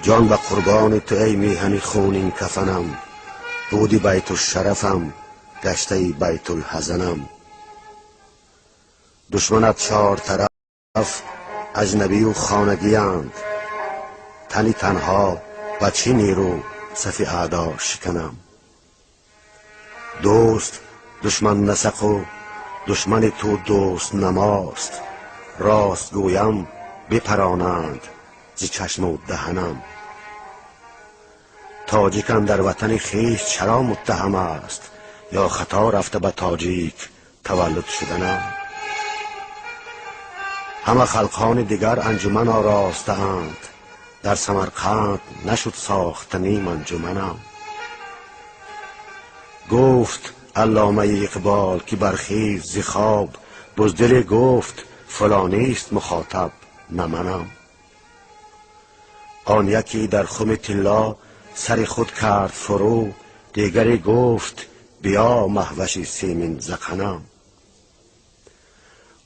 Ҷон ба қурбони ту, эй миҳани хунин кафанам, буди байтушшарафам, гаштаи байтулҳазанам. Душманат чор тараф аҷнабию хонагианд, тани танҳо ба чӣ нерӯ сафи аъдо шиканам? Дӯст душман насақу душмани ту дӯст намост, рост гӯям, бипаронанд зи чашму даҳанам. Тоҷикам дар ватани хеш чаро муттаҳам аст, ё хато рафта ба тоҷик таваллуд шуданам? Ҳама халқони дигар анҷуман оростаанд, дар Самарқанд нашуд сохта ним анҷуманам. Гуфт алломаи Иқбол, ки бархез зи хоб, буздиле гуфт: фалонист мухотаб, на манам. Он яке дар хуми тилло сари худ кард фурӯ, дигаре гуфт: биё, маҳваши семин зақанам.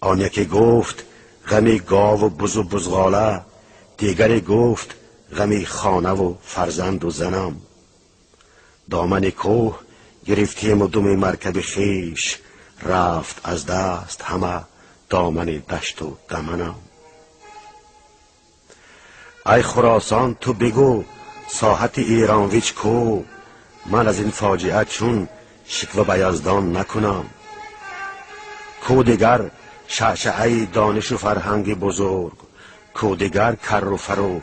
Он яке гуфт: ғами гову бузу бузғола, дигаре гуфт: ғами хонаву фарзанду занам. Домани кӯҳ гирифтему думи маркаби хеш, рафт аз даст ҳама домани дашту даманам. Ай Хуросон, ту бигӯ, соҳати Эронвич ку? Ман аз ин фоҷиа чун шиква ба Яздон накунам? Ку дигар шаъшаъаи донишу фарҳанги бузург, ку дигар карру фару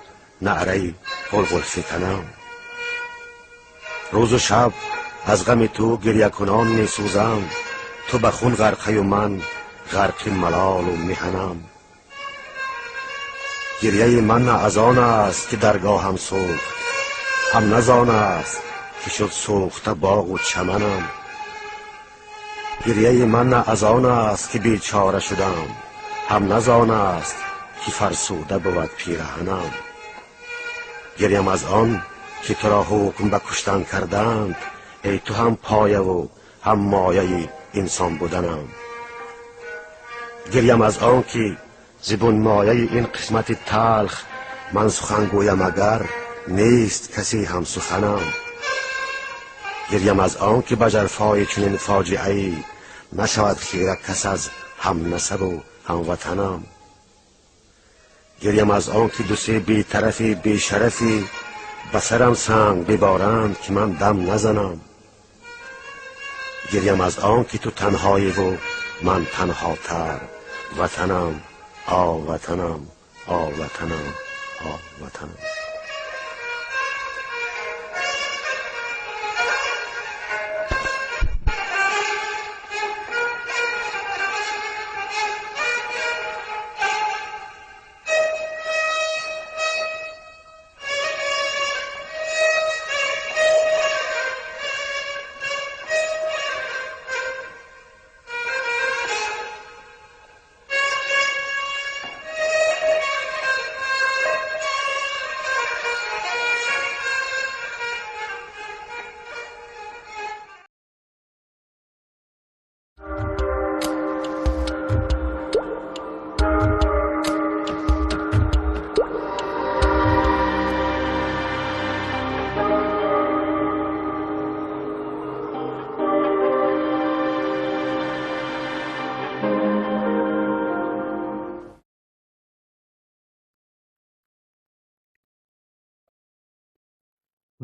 наъраи ғулғулфиканам? Рӯзу шаб аз ғами ту гирякунон месӯзам, ту ба хун ғарқаю ман ғарқи малолу миҳанам. Гирьяи ман на аз он аст, ки даргоҳам сӯхт, ҳам на зон аст, ки шуд сӯхта боғу чаманам. Гирьяи ман на аз он аст, ки бечора шудам, ҳам на зон аст, ки фарсуда бувад пираҳанам. Гирям аз он, ки туро ҳукм ба куштан карданд, эй ту ҳам появу ҳам мояи инсон буданам. Гирям аз он, ки зи бунмояи ин қисмати талх ман сухан гӯям агар, нест касе ҳамсуханам. Гирям аз он, ки ба жарфои чунин фоҷиаӣ нашавад хира кас аз ҳамнасабу ҳамватанам. Гирям аз он, ки дусе бетарафи бешарафӣ ба сарам санг биборанд, ки ман дам назанам. Гирям аз он, ки ту танҳоиву ман танҳотар. Ватанам, о ватанам, о ватанам, о ватанам.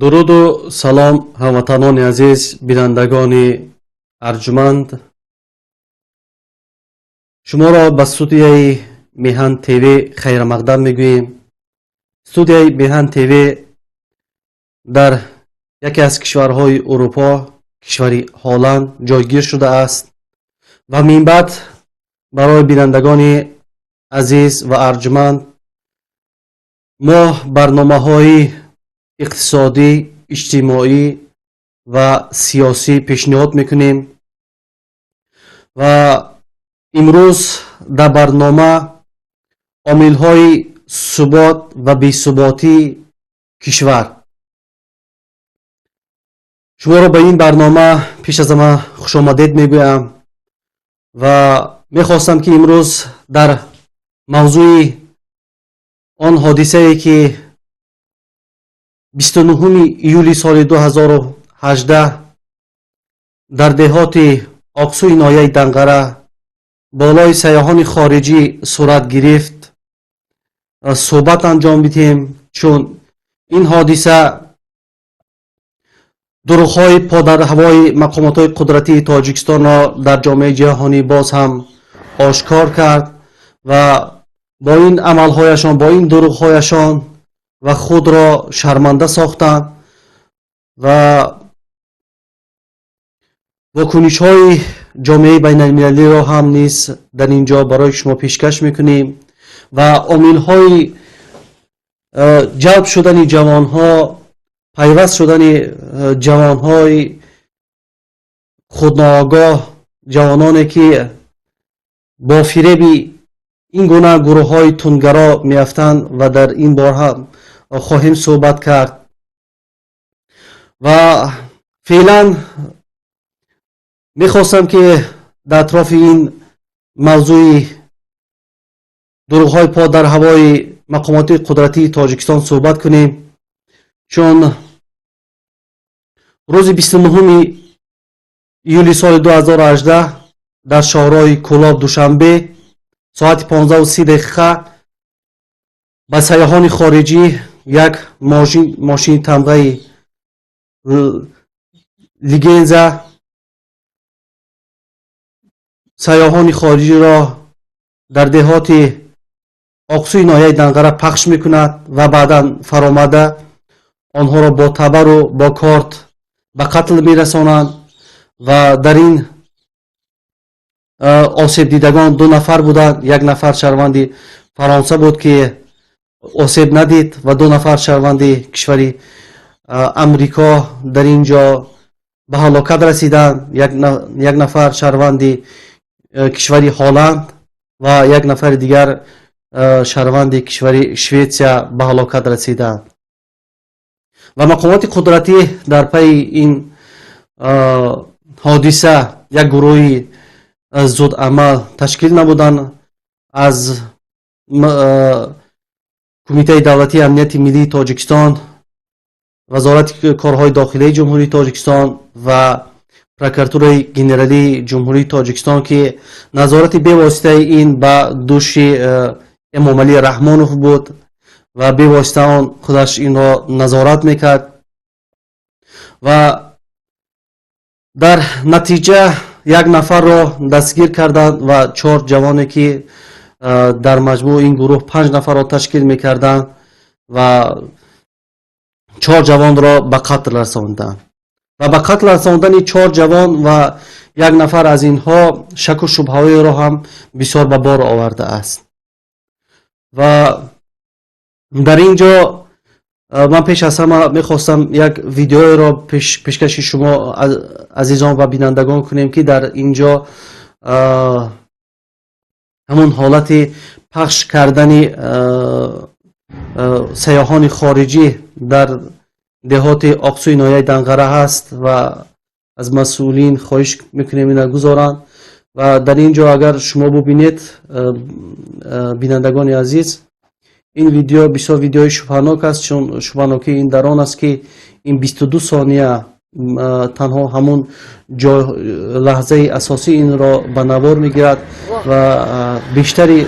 Дуруду салом, ҳамватанони азиз, бинандагони арҷуманд. Шуморо ба студияи Меҳан ТВ хайрмақдам мегӯем. Студияи Меҳан ТВ дар яке аз кишварҳои Урупо, кишвари Ҳолланд ҷойгир шудааст ва минбаъд барои бинандагони азиз ва арҷуманд мо барномаҳои иқтисодӣ, иҷтимоӣ ва сиёсӣ пешниҳод мекунем. Ва имрӯз дар барнома омилҳои субот ва бесуботии кишвар. Шуморо ба ин барнома пеш аз ҳама хушомадед мегӯям ва мехостам, ки имрӯз дар мавзӯи он ҳодисае, ки 29 июли соли 2018 дар деҳоти Оқсуи ноҳияи Данғара болои сайёҳони хориҷӣ сурат гирифт суҳбат анҷом бидиҳем, чун ин ҳодиса дурӯғҳои подарҳавои мақомотҳои қудратии Тоҷикистонро дар ҷомеаи ҷаҳонӣ боз ҳам ошкор кард ва бо ин амалҳояшон, бо ин дурӯғҳояшон ва худро шарманда сохтанд ва вокунишҳои ҷомеаи байналмилалиро ҳам низ дар ин ҷо барои шумо пешкаш мекунем ва омилҳои ҷалб шудани ҷавонҳо, пайваст шудани ҷавонҳои худноогоҳ, ҷавононе ки бо фиреби ин гуна гурӯҳҳои тундгаро меафтанд ва дар ин бор ҳам хоҳем суҳбат кард. Ва феълан мехостам, ки дар атрофи ин мавзӯи дурӯғҳои подарҳавои мақомоти қудратии Тоҷикистон суҳбат кунем, чун рӯзи 29 июли соли 2018 дар шоҳроҳи Кӯлоб Душанбе соати 15:30 ба сайёҳони хориҷӣ як мошини тамғаи Легенза сайёҳони хориҷиро дар деҳоти Оқсуи ноҳияи Данғара пахш мекунад ва баъдан фаромада онҳоро бо табару бо корт ба қатл мерасонанд. Ва дар ин осебдидагон ду нафар буданд: як нафар шаҳрванди Фаронса буд, ки осеб надид, ва ду нафар шаҳрванди кишвари Амрико дар ин ҷо ба ҳалокат расиданд, як нафар шаҳрванди кишвари Ҳолланд ва як нафари дигар шаҳрванди кишвари Шветсия ба ҳалокат расиданд. Ва мақомоти қудратӣ дар пайи ин ҳодиса як гурӯҳи зудамал ташкил намуданд аз Кумитаи давлатии амнияти миллии Тоҷикистон, Вазорати корҳои дохилаи Ҷумҳурии Тоҷикистон ва Прокуратураи генералии Ҷумҳурии Тоҷикистон, ки назорати бевоситаи ин ба дӯши Эмомалӣ Раҳмонов буд ва бевосита он худаш инро назорат мекард. Ва дар натиҷа як нафарро дастгир карданд ва чор ҷавоне, ки дар маҷмӯъ ин гурӯҳ панҷ нафарро ташкил мекарданд, ва чор ҷавонро ба қатл расонданд. Ва ба қатл расондани чор ҷавон ва як нафар аз инҳо шаку шубҳаҳоеро ҳам бисёр ба бор овардааст. Ва дар ин ҷо ман пеш аз ҳама мехостам як видеоеро пешкаши шумо азизон ва бинандагон кунем, ки дар ин ҷо ҳамон ҳолати пахш кардани сайёҳони хориҷӣ дар деҳоти Оқсуи ноҳияи Данғара ҳаст ва аз масъулин хоҳиш мекунем ина гузоранд. Ва дар ин ҷо агар шумо бубинед, бинандагони азиз, ин видео бисёр видеои шубҳанок аст, чун шубҳанокии ин дар он аст, ки ин 22 сония танҳо ҳамун ҷой, лаҳзаи асосии инро ба навор мегирад ва бештари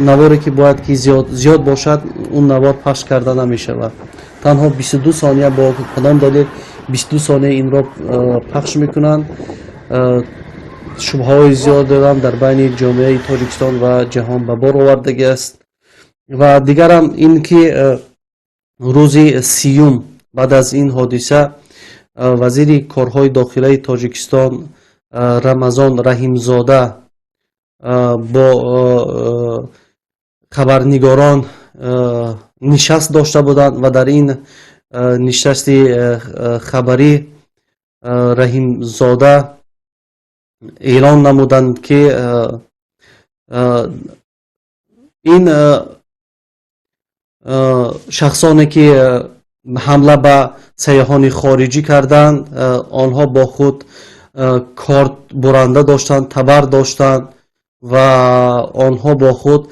наворе, ки бояд ки зиёд бошад, он навор пахш карда намешавад. Танҳо 22 сония. Бо кадом далел 22 сония инро пахш мекунанд? Шубҳаҳои зиёдам дар байни ҷомеаи Тоҷикистон ва ҷаҳон ба бор овардагӣ аст. Ва дигарам ин ки рӯзи 30-ум баъд аз ин ҳодиса вазири корҳои дохилаи Тоҷикистон Рамазон Раҳимзода бо хабарнигорон нишаст дошта буданд ва дар ин нишасти хабарӣ Раҳимзода эълон намуданд, ки ин шахсоне, ки ҳамла ба сайёҳони хориҷӣ карданд, онҳо бо худ корт буранда доштанд, табар доштанд ва онҳо бо худ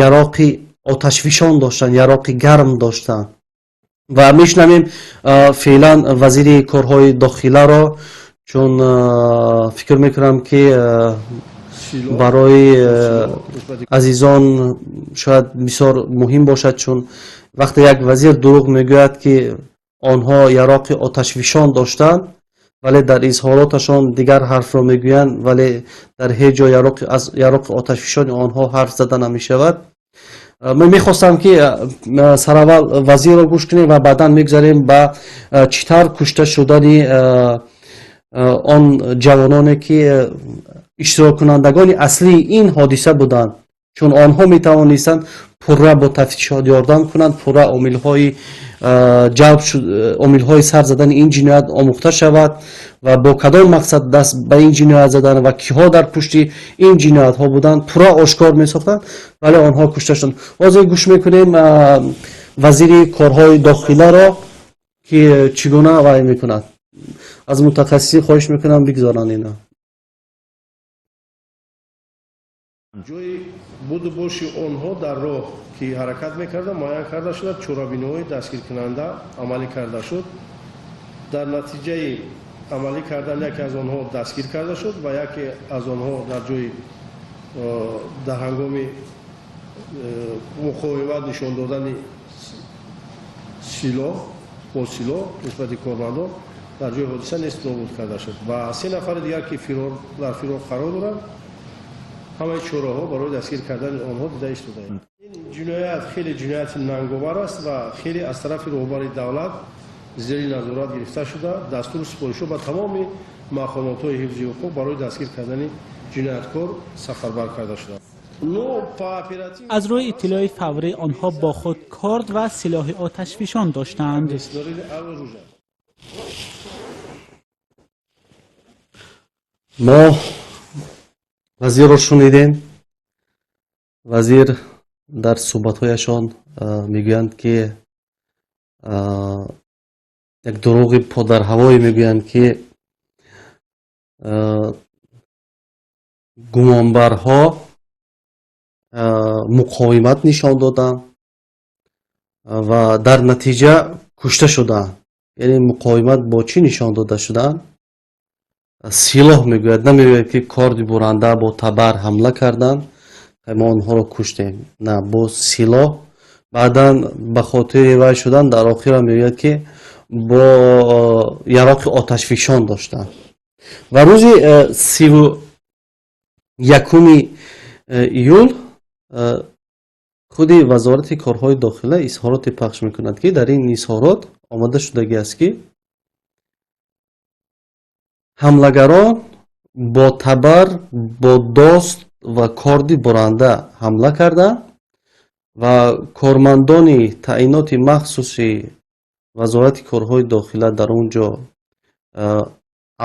яроқи оташфишон доштанд, яроқи гарм доштанд. Ва мешунавем феълан вазири корҳои дохиларо, чун фикр мекунам, ки барои азизон шояд бисёр муҳим бошад, чун вақте як вазир дурӯғ мегӯяд, ки онҳо яроқи оташфишон доштанд, вале дар изҳороташон дигар ҳарфро мегӯянд, вале дар ҳеҷ ҷо аз яроқи оташфишони онҳо ҳарф зада намешавад. Ман мехостам, ки сараввал вазирро гӯш кунем ва баъдан мегузарем ба чӣ тавр кушта шудани он ҷавононе, ки иштироккунандагони аслии ин ҳодиса буданд, чун онҳо метавонистанд пурра бо тафтишот ёрдам кунанд, пурра омилҳои ҷалб, омилҳои сар задани ин ҷиноят омӯхта шавад ва бо кадом мақсад даст ба ин ҷиноят задан ва киҳо дар пушти ин ҷиноятҳо буданд, пурра ошкор месохтанд, вале онҳо кушта шуданд. Ҳозир гӯш мекунем вазири корҳои дохиларо, ки чӣ гуна вай мекунад. Аз мутахассисин хоҳиш мекунам, бигзоранд ина. Ҷои буду боши онҳо дар роҳ, ки ҳаракат мекарда, муайян карда шуда, чорабиниҳои дастгиркунанда амалӣ карда шуд. Дар натиҷаи амалӣ кардан яке аз онҳо дастгир карда шуд ва яке аз онҳо дар ҷои дар ҳангоми муқовимат нишон додани силоҳ бо силоҳ нисбати кормандон дар ҷои ҳодиса нест нобуд карда шуд ва се нафари дигар, ки дар фирор қарор доранд, ҳамаи чораҳо барои дастгир кардани онҳо дида истодаем. Ин ҷиноят хеле ҷинояти нанговар аст ва хеле аз тарафи роҳбари давлат зери назорат гирифта шуда, дастуру супоришҳо ба тамоми мақомотҳои ҳифзи ҳуқуқ барои дастгир кардани ҷинояткор сафарбар карда шудааст. Аз рӯи иттилои фаврӣ, онҳо бо худ корд ва силоҳи оташфишон доштанд. Мо вазирро шунидем. Вазир дар суҳбатҳояшон мегӯянд, ки як дурӯғи подарҳавое мегӯянд, ки гумонбарҳо муқовимат нишон доданд ва дар натиҷа кушта шуданд. Яъне муқовимат бо чӣ нишон дода шуданд? Силоҳ мегӯяд, намегӯяд, ки корди буранда, бо табар ҳамла карданд, мо онҳоро куштем. На, бо силоҳ. Баъдан ба хотири вай шудан дар охирам мегӯяд, ки бо яроқи оташфишон доштанд. Ва рӯзи 31-уми июл худи Вазорати корҳои дохила изҳороте пахш мекунад, ки дар ин изҳорот омода шудагӣ аст, ки ҳамлагарон бо табар, бо дост ва корди буранда ҳамла карданд ва кормандони таъиноти махсуси Вазорати корҳои дохила, дар он ҷо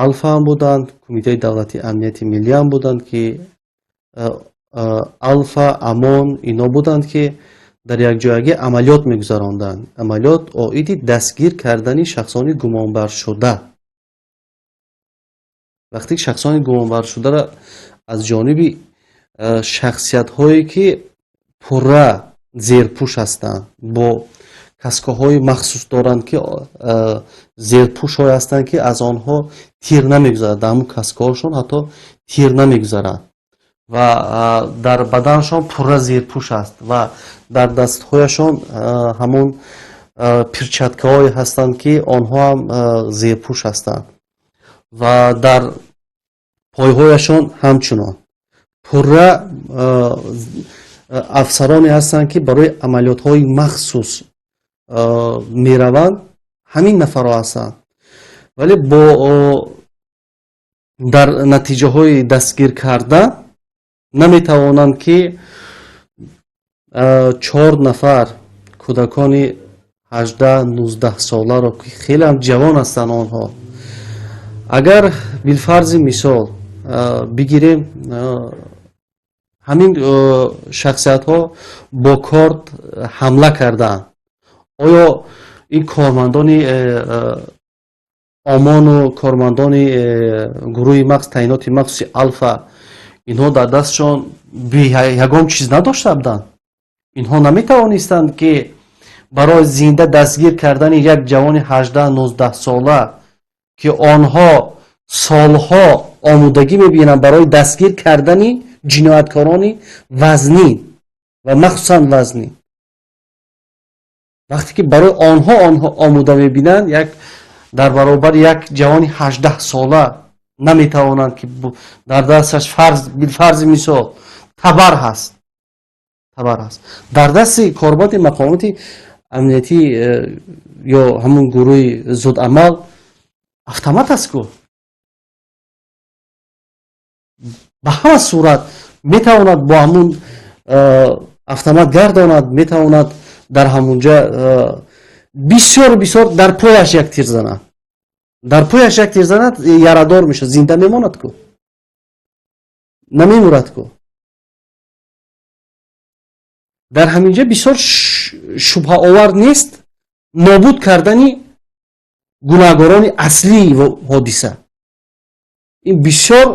Алфа ҳам буданд, Кумитаи давлатии амнияти миллӣ ҳам буданд, ки Алфа, ОМОН ино буданд, ки дар якҷоягӣ амалиёт мегузаронданд, амалиёт оиди дастгир кардани шахсони гумонбаршуда. Вақте ки шахсони гумонбаршударо аз ҷониби шахсиятҳое, ки пурра зерпӯш ҳастанд, бо каскаҳои махсус доранд, ки зерпӯшҳое ҳастанд, ки аз онҳо тир намегузарад, дар ҳамун каскаҳошон ҳатто тир намегузарад ва дар баданашон пурра зерпӯш аст ва дар дастҳояшон ҳамун перчаткаҳое ҳастанд, ки онҳо ҳам зерпӯш ҳастанд ва дар пойҳояшон ҳамчунон. Пурра афсароне ҳастанд, ки барои амалиётҳои махсус мераванд, ҳамин нафарҳо ҳастанд, вале бо дар натиҷаҳои дастгир карда наметавонанд, ки чор нафар кӯдакони 18-19 соларо, ки хелеам ҷавон ҳастанд онҳо. Агар билфарзи мисол бигирем, ҳамин шахсиятҳо бо корд ҳамла карданд, оё ин кормандони ОМОНу кормандони гурӯҳи таъиноти махсуси Алфа, инҳо дар дастшон ягон чиз надошта буданд? Инҳо наметавонистанд, ки Барои зинда дастгир кардани як ҷавони 18-19 сола, ки онҳо солҳо омодагӣ мебинанд барои дастгир кардани ҷинояткорони вазнин ва махсусан вазнин, вақте ки барои онҳо омода мебинанд, як дар баробари як ҷавони 18 сола наметавонанд, ки дар дасташ билфарзи мисол табар ҳаст, дар дасти корботи мақомоти амниятӣ ё ҳамун гурӯҳи зудамал автомат аст ку. Ба ҳама сурат метавонад бо ҳамун автомат гардонад, метавонад дар ҳамунҷа бисёр бисёр дар пояш як тир занад, дар пояш як тир занад, ярадор мешавад, зинда мемонад ку, намемурад ку. Дар ҳаминҷа бисёр шубҳаовар нест нобуд кардани гунаҳгорони аслии ҳодиса. Ин бисёр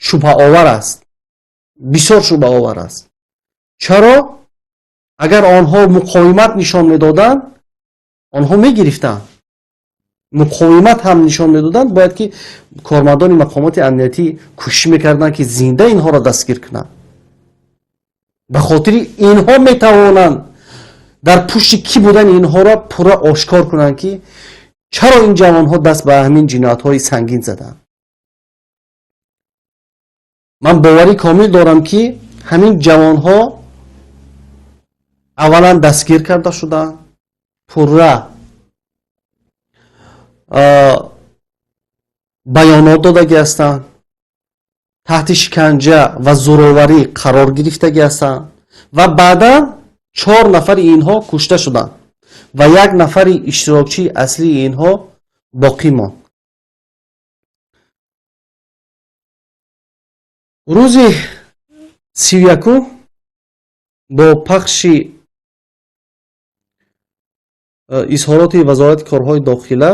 шубҳаовар аст, бисёр шубҳаовар аст. Чаро? Агар онҳо муқовимат нишон медоданд, онҳо мегирифтанд. Муқовимат ҳам нишон медоданд, бояд ки кормандони мақомоти амниятӣ кӯшиш мекарданд, ки зинда инҳоро дастгир кунанд. Ба хотири инҳо метавонанд дар пушти кӣ будани инҳоро пурра ошкор кунанд, ки чаро ин ҷавонҳо даст ба ҳамин ҷиноятҳои сангин заданд. Ман боварӣ комил дорам, ки ҳамин ҷавонҳо аввалан дастгир карда шуданд, пурра баёнот додагӣ ҳастанд, таҳти шиканҷа ва зӯроварӣ қарор гирифтагӣ ҳастанд ва баъдан 4 нафари инҳо кушта шуданд ва як нафари иштирокчии аслии инҳо боқӣ монд. Рӯзи 31 бо пахши изҳороти Вазорати корҳои дохила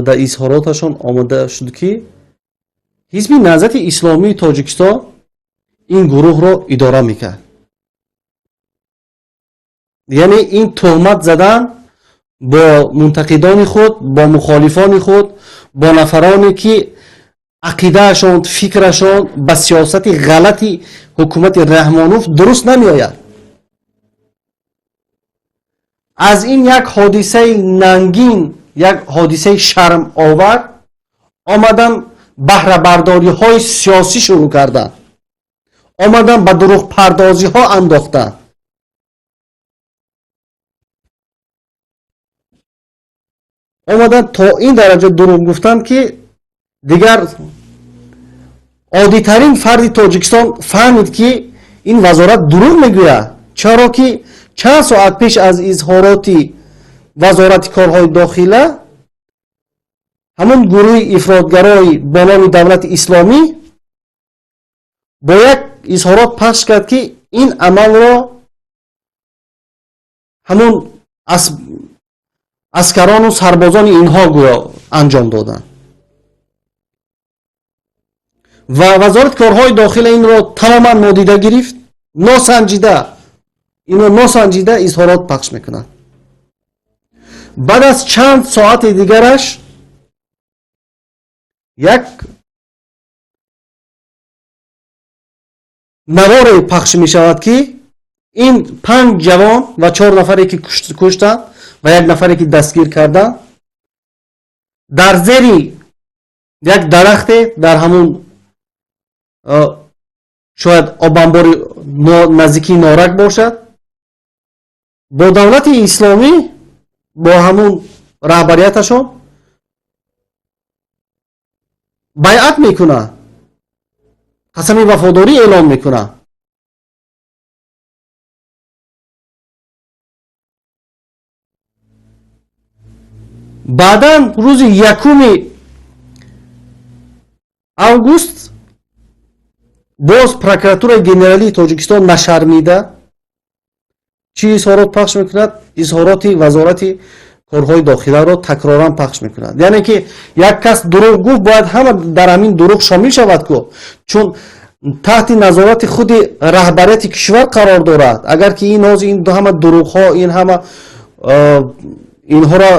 дар изҳороташон омода шуд, ки Ҳизби Наҳзати Исломии Тоҷикистон ин гурӯҳро идора мекард. Яъне ин туҳмат задан бо мунтақидони худ, бо мухолифони худ, бо нафароне ки ақидаашон, фикрашон ба сиёсати ғалати ҳукумати Раҳмонов дуруст намеояд. Аз ин як ҳодисаи нангин, як ҳодисаи шармовар омадан баҳрабардориҳои сиёсӣ шурӯъ карданд, омадан ба дурӯғпардозиҳо андохтанд. Омадан то ин дараҷа дурӯғ гуфтанд, ки дигар оддитарин фарди Тоҷикистон фаҳмид, ки ин вазорат дурӯғ мегӯяд. Чаро ки чанд соат пеш аз изҳороти Вазорати корҳои дохила ҳамон гурӯҳи ифротгарои бо номи Давлати Исломӣ бо як изҳорот пахш кард, ки ин амалро ҳамон аскарону сарбозони инҳо гӯё анҷом доданд. Ва Вазорати корҳои дохила инро тамоман нодида гирифт, носанҷида, инро носанҷида изҳорот пахш мекунад. Баъд аз чанд соати дигараш як наворе пахш мешавад, ки ин 5 ҷавон ва 4 нафаре ки куштанд ва як нафаре ки дастгир карданд, дар зери як дарахте дар ҳамун шояд обанбори наздикии Норак бошад, бо Давлати Исломӣ, бо ҳамун раҳбарияташон байъат мекунад, қасами вафодорӣ эълон мекунад. Баъдан рӯзи 1 август боз прокуратураи генералии Тоҷикистон нашармида чӣ изҳорот пахш мекунад? Изҳороти Вазорати корҳои дохиларо такроран пахш мекунад. Яъне ки як кас дурӯғ гуфт, бояд ҳама дар ҳамин дурӯғ шомил шавад ку, чун Таҳти назорати худи раҳбарияти кишвар қарор дорад. Агар ки ин ҳозир ин ҳама дурӯғҳо, ин ҳама инҳоро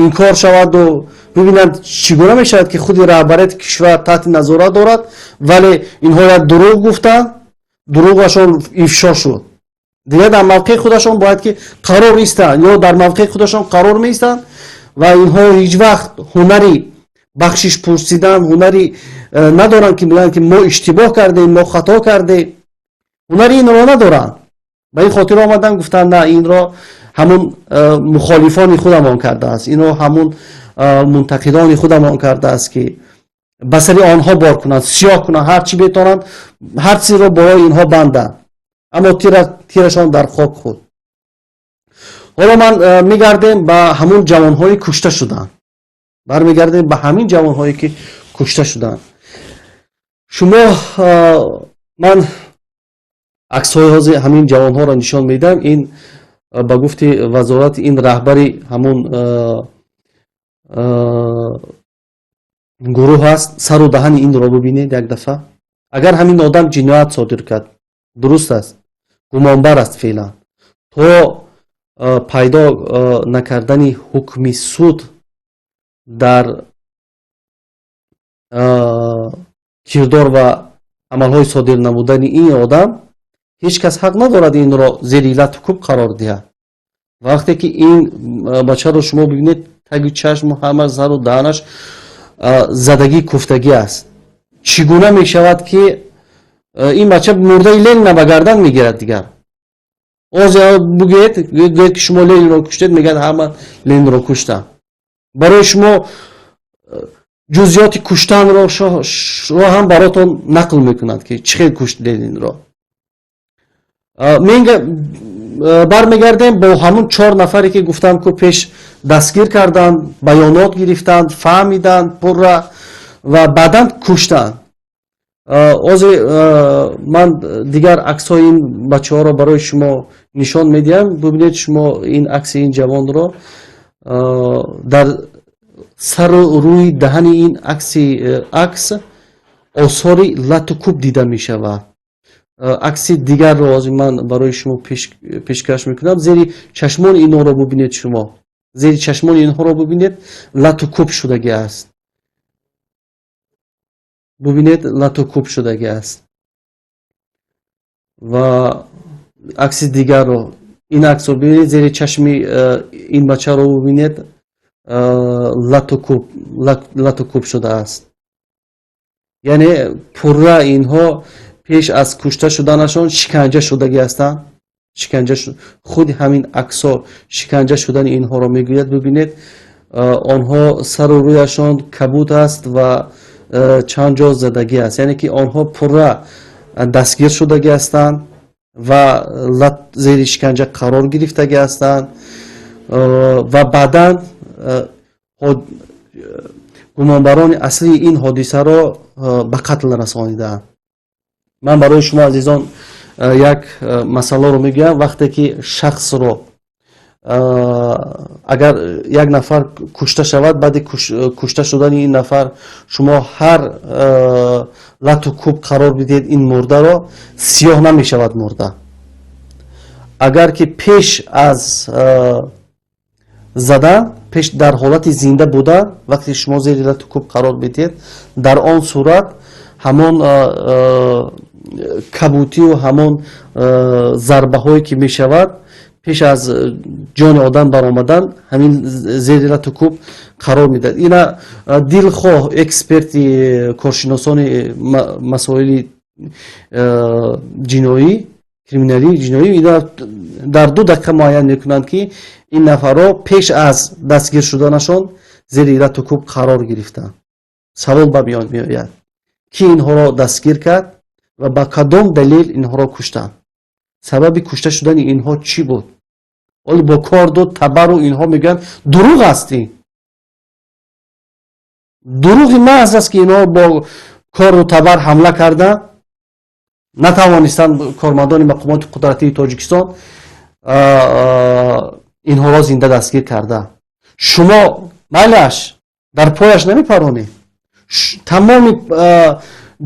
инкор шаваду бибинанд, чӣ гуна мешавад, ки худи раҳбарияти кишвар таҳти назорат дорад, вале инҳо як дурӯғ гуфтанд, дурӯғашон ифшо шуд. Дигар дар мавқеи худашон бояд ки қарор истанд ё дар мавқеи худашон қарор меистанд. Ва инҳо ҳеҷ вақт ҳунари бахшиш пурсидан, ҳунари надоранд, ки мегӯянд, ки мо иштибоҳ кардем, мо хато кардем. Ҳунари инро надоранд. Ба ин хотир омаданд, гуфтанд: на, инро ҳамун мухолифони худамон кардааст, инро ҳамун мунтақидони худамон кардааст, ки ба сари онҳо бор кунанд, сиёҳ кунанд, ҳар чӣ метавонанд, ҳар чизро болои инҳо банданд. Аммо тирашон дар хок худ. Ҳоло ман мегардем ба ҳамун ҷавонҳои кушта шуданд, бармегардем ба ҳамин ҷавонҳое, ки кушта шуданд. Шумо, ман аксҳои ҳозир ҳамин ҷавонҳоро нишон медиҳам. Ин ба гуфти вазорат, ин раҳбари ҳамун гурӯҳ аст. Сару даҳани инро бибинед як дафъа. Агар ҳамин одам ҷиноят содир кард, дуруст аст, гумонбар аст феълан, то пайдо накардани ҳукми суд дар кирдор ва амалҳои содир намудани ин одам, ҳеҷ кас ҳақ надорад инро зери лату кӯб қарор диҳад. Вақте ки ин бачаро шумо бибинед, таги чашму ҳама сару даҳанаш задагӣ, куфтагӣ аст. Чӣ гуна мешавад, ки ин бача мурдаи Ленина ба гардан мегирад? Дигар ҳозир бугӯед, гӯед, ки шумо Ленинро куштед, мегӯяд: ҳама Ленинро куштам. Барои шумо ҷузъиёти куштанро ҳам баротон нақл мекунад, ки чӣ хел кушт Ленинро. Бармегардем бо ҳамун чор нафаре, ки гуфтам, ку пеш дастгир карданд, баёнот гирифтанд, фаҳмиданд пурра ва баъдан куштанд. Ҳозир ман дигар аксҳои ин бачаҳоро барои шумо нишон медиҳам. Бибинед шумо ин акси ин ҷавонро. Дар сару рӯи даҳани ин акс осори лату кӯб дида мешавад. Акси дигарро ҳозир ман барои шумо пешкаш мекунам. Зери чашмони инҳоро бубинед шумо, зери чашмони инҳоро бубинед, лату кӯб шудагӣ аст. Бубинед, лату кӯб шудагӣ аст. Ва акси дигарро, ин аксро бибинед, зери чашми ин бачаро бубинед, лату кӯб шудааст. Яъне пурра инҳо пеш аз кушта шуданашон шиканҷа шудагӣ ҳастанд. Шиканҷа, худи ҳамин аксҳо шиканҷа шудани инҳоро мегӯяд. Бибинед, онҳо сару рӯяшон кабуд аст ва чанд ҷо задагӣ аст. Яъне ки онҳо пурра дастгир шудагӣ ҳастанд ва зери шиканҷа қарор гирифтагӣ ҳастанд ва баъдан гумонбарони аслии ин ҳодисаро ба қатл расонидаанд. Ман барои шумо, азизон, як масъаларо мегӯям. Вақте ки шахсро, агар як нафар кушта шавад, баъди кушта шудани ин нафар шумо ҳар лату кӯб қарор бидиҳед ин мурдаро, сиёҳ намешавад мурда. Агар ки пеш аз задан, пеш дар ҳолати зинда будан, вақте шумо зери лату кӯб қарор бидиҳед, дар он сурат ҳамон кабутию ҳамон зарбаҳое ки мешавад, пеш аз ҷони одам баромадан, ҳамин зери лату кӯб қарор медиҳад. Ина дилхоҳ эксперти, коршиносони масоили ҷиноӣ, криминалӣ, ҷиноӣ ина дар 2 дақиқа муайян мекунанд, ки ин нафарҳо пеш аз дастгир шуданашон зери лату кӯб қарор гирифтанд. Савол ба миён меояд: кӣ инҳоро дастгир кард ва ба кадом далел инҳоро куштанд? Сабаби кушта шудани инҳо чӣ буд? Оли бо корду табару инҳо мегӯянд, дурӯғ аст. Ин дурӯғи маҳз аст, ки инҳо бо корду табар ҳамла карданд, натавонистанд кормандони мақомоти қудратии Тоҷикистон инҳоро зинда дастгир карда. Шумо майлаш дар пояш намепаронед. Тамоми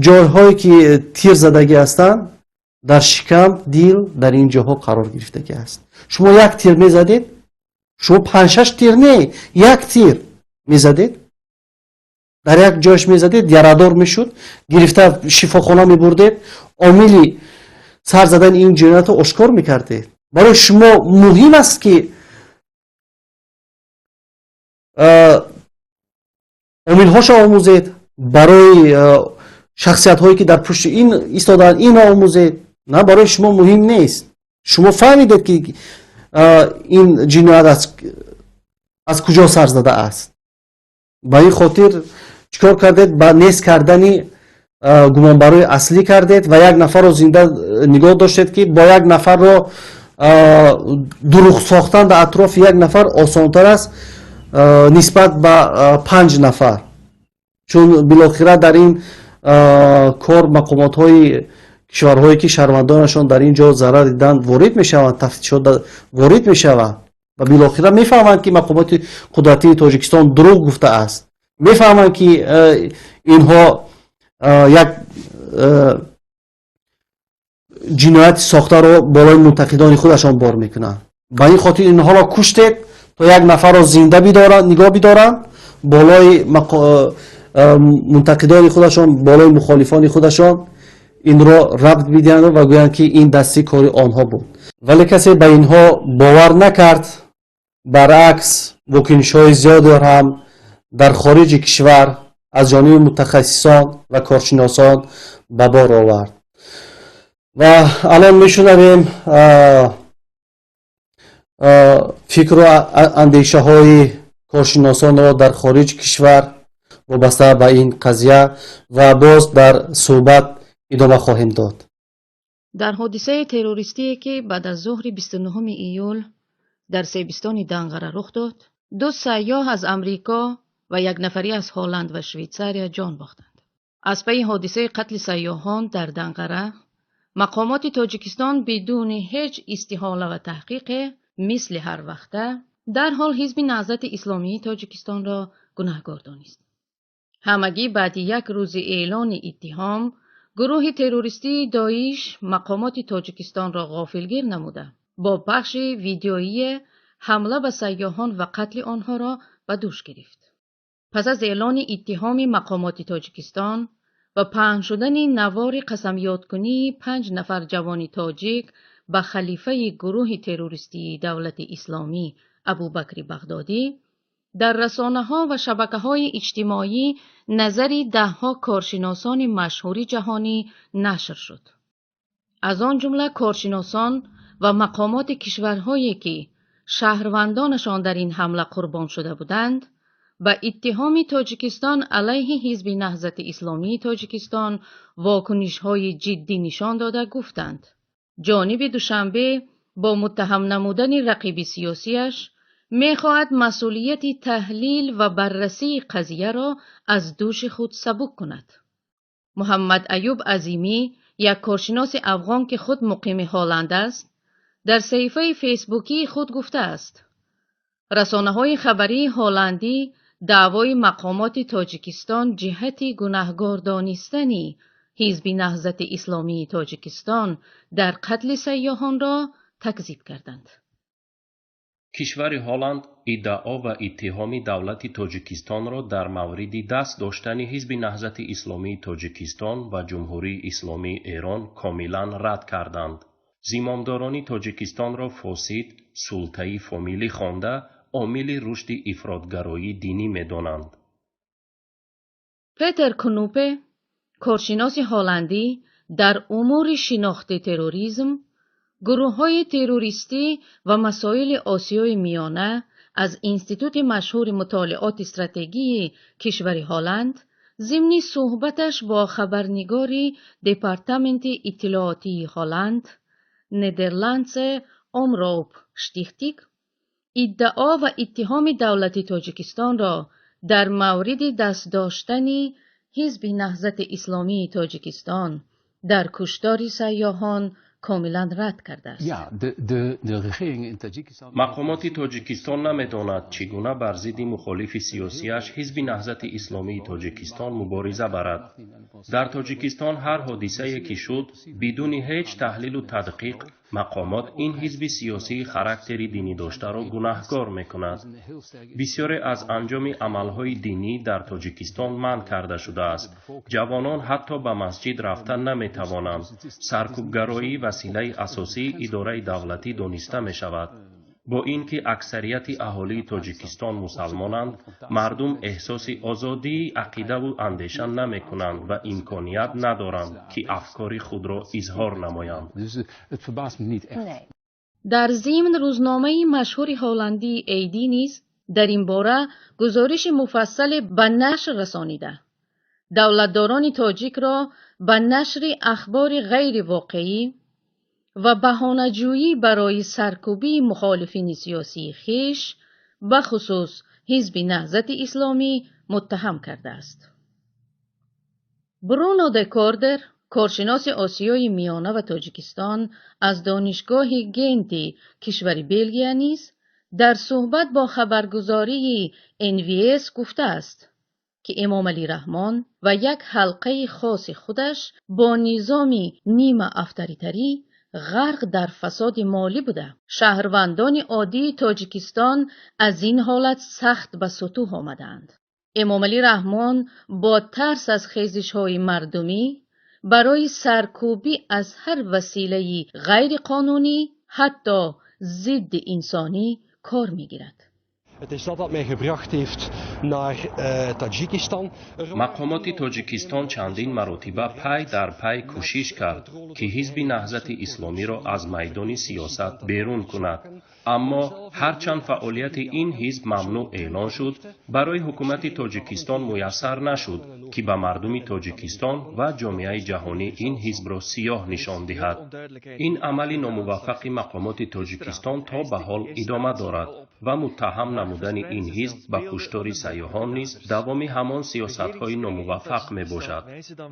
Ҷойҳое ки тир задагӣ ҳастанд, дар шикам, дил, дар ин ҷоҳо қарор гирифтагӣ аст. Шумо як тир мезадед, шумо панҷ-шаш тир не, як тир мезадед, дар як ҷояш мезадед, ярадор мешуд, гирифта шифохона мебурдед, омили сар задани ин ҷиноятро ошкор мекардед. Барои шумо муҳим аст, ки омилҳошо омӯзед, барои шахсиятҳое ки дар пушти ин истодаанд, инро омӯзед. На, барои шумо муҳим нест. Шумо фаҳмидед, ки ин ҷиноят аз куҷо сар задааст. Ба ин хотир чӣ кор кардед? Ба нест кардани гумонбарои аслӣ кардед ва як нафарро зинда нигоҳ доштед, ки бо як нафарро дурӯғ сохтан дар атрофи як нафар осонтар аст нисбат ба панҷ нафар, чун билохира дар ин кор мақомотҳои кишварҳое ки шаҳрвандонашон дар ин ҷо зарар диданд, ворид мешаванд, тафтишот ворид мешаванд ва билохира мефаҳманд, ки мақомоти қудратии Тоҷикистон дурӯғ гуфтааст, мефаҳманд, ки инҳо як ҷинояти сохтаро болои мунтақидони худашон бор мекунанд. Ба ин хотир инҳоро куштед, то як нафарро зинда нигоҳ бидоранд, болои мунтақидони худашон, болои мухолифони худашон инро рабт бидиҳанд ва гӯянд, ки ин дасти кори онҳо буд. Вале касе ба инҳо бовар накард. Баръакс, вокунишҳои зиёдеро ҳам дар хориҷи кишвар аз ҷониби мутахассисон ва коршиносон ба бор овард. Ва алон мешунавем фикру андешаҳои коршиносонро дар хориҷи кишвар вобаста ба ин қазия ва боз дар суҳбат идома хоҳем дод. Дар ҳодисаи террористие, ки баъд аз зуҳри 29 июл дар Себистони Данғара рух дод, ду сайёҳ аз Амрико ва як нафарӣ аз Ҳолланд ва Швейтсария ҷон бохтанд. Аз пайи ҳодисаи қатли сайёҳон дар Данғара, мақомоти Тоҷикистон бидуни ҳеҷ истиҳола ва таҳқиқе, мисли ҳар вақта, дарҳол Ҳизби Наҳзати Исломии Тоҷикистонро гунаҳгор донист. Ҳамагӣ баъди як рӯзи эълони иттиҳом, гурӯҳи террористии Доиш мақомоти Тоҷикистонро ғофилгир намуда, бо пахши видеоие ҳамла ба сайёҳон ва қатли онҳоро ба дӯш гирифт. Пас аз эълони иттиҳоми мақомоти Тоҷикистон ва паҳн шудани навори қасамёдкунии панҷ нафар ҷавони тоҷик ба халифаи гурӯҳи террористии Давлати Исломӣ Абубакри Бағдодӣ, дар расонаҳо ва шабакаҳои иҷтимоӣ назари даҳҳо коршиносони машҳури ҷаҳонӣ нашр шуд. Аз он ҷумла коршиносон ва мақомоти кишварҳое, ки шаҳрвандонашон дар ин ҳамла қурбон шуда буданд, ба иттиҳоми Тоҷикистон алайҳи Ҳизби Наҳзати Исломии Тоҷикистон вокунишҳои ҷиддӣ нишон дода гуфтанд: ҷониби Душанбе бо муттаҳам намудани рақиби сиёсияш мехоҳад масъулияти таҳлил ва баррасии қазияро аз дӯши худ сабук кунад. Муҳаммад Аюб Азимӣ, як коршиноси афғон, ки худ муқими Ҳолланд аст, дар саҳифаи фейсбукии худ гуфтааст: расонаҳои хабарии ҳолландӣ даъвои мақомоти Тоҷикистон ҷиҳати гунаҳгор донистани Ҳизби Наҳзати Исломии Тоҷикистон дар қатли сайёҳонро такзиб карданд. Кишвари Ҳолланд иддао ва иттиҳоми давлати Тоҷикистонро дар мавриди даст доштани Ҳизби Наҳзати Исломии Тоҷикистон ва Ҷумҳурии Исломии Эрон комилан рад карданд. Зимомдорони Тоҷикистонро фосид, султаи фомилӣ хонда, омили рушди ифротгароии динӣ медонанд. Петер Кнупе, коршиноси ҳолландӣ дар умури шинохти терроризм, гурӯҳҳои террористӣ ва масоили Осиёи Миёна аз Институти машҳури мутолиоти стратегии кишвари Ҳолланд, зимни суҳбаташ бо хабарнигори Департаменти иттилоотии Ҳолланд, Nederlandse Omroep Stichting, иддао ва иттиҳоми давлати Тоҷикистонро дар мавриди даст доштани Ҳизби Наҳзати Исломии Тоҷикистон дар куштори сайёҳон комилан рад кардааст. Мақомоти Тоҷикистон намедонад, чӣ гуна бар зидди мухолифи сиёсиаш Ҳизби Наҳзати Исломии Тоҷикистон мубориза барад. Дар Тоҷикистон ҳар ҳодисае ки шуд, бидуни ҳеҷ таҳлилу тадқиқ мақомот ин ҳизби сиёсии характери динӣ доштаро гунаҳкор мекунад. Бисёре аз анҷоми амалҳои динӣ дар Тоҷикистон манъ карда шудааст. Ҷавонон ҳатто ба масҷид рафта наметавонанд. Саркӯбгароӣ василаи асосии идораи давлатӣ дониста мешавад. Бо ин ки аксарияти аҳолии Тоҷикистон мусалмонанд, мардум эҳсоси озодии ақидаву андеша намекунанд ва имконият надоранд, ки афкори худро изҳор намоянд. Дар зимн, рӯзномаи машҳури ҳолландии AD низ дар ин бора гузориши муфассале ба нашр расонида, давлатдорони тоҷикро ба нашри ахбори ғайривоқеӣ ва баҳонаҷӯӣ барои саркӯбии мухолифини сиёсии хеш, бахусус Ҳизби Наҳзати Исломӣ, муттаҳам кардааст. Бруно де Кордер, коршиноси Осиёи Миёна ва Тоҷикистон аз Донишгоҳи Генти кишвари Белгия низ дар суҳбат бо хабаргузории НВС гуфтааст, ки Эмомалӣ Раҳмон ва як ҳалқаи хоси худаш бо низоми нимаавторитарӣ ғарқ дар фасоди молӣ буда, шаҳрвандони оддии Тоҷикистон аз ин ҳолат сахт ба сутӯҳ омадаанд. Эмомалӣ Раҳмон бо тарс аз хезишҳои мардумӣ барои саркӯбӣ аз ҳар василаи ғайриқонунӣ, ҳатто зидди инсонӣ кор мегирад. Het is dat dat mij gebracht heeft naar Tajikistan. Мақомоти Тоҷикистон чандин маротиба пай дар пай кӯшиш кард, ки Ҳизби Наҳзати Исломиро аз майдони сиёсат берун кунад. Аммо ҳарчанд фаъолияти ин ҳизб мамнӯъ эълон шуд, барои ҳукумати Тоҷикистон муяссар нашуд, ки ба мардуми Тоҷикистон ва ҷомеаи ҷаҳонӣ ин ҳизбро сиёҳ нишон диҳад. Ин амали номуваффақи мақомоти Тоҷикистон то ба ҳол идома дорад ва муттаҳам намудани ин ҳизб ба куштори сайёҳон низ давоми ҳамон сиёсатҳои номуваффақ мебошад.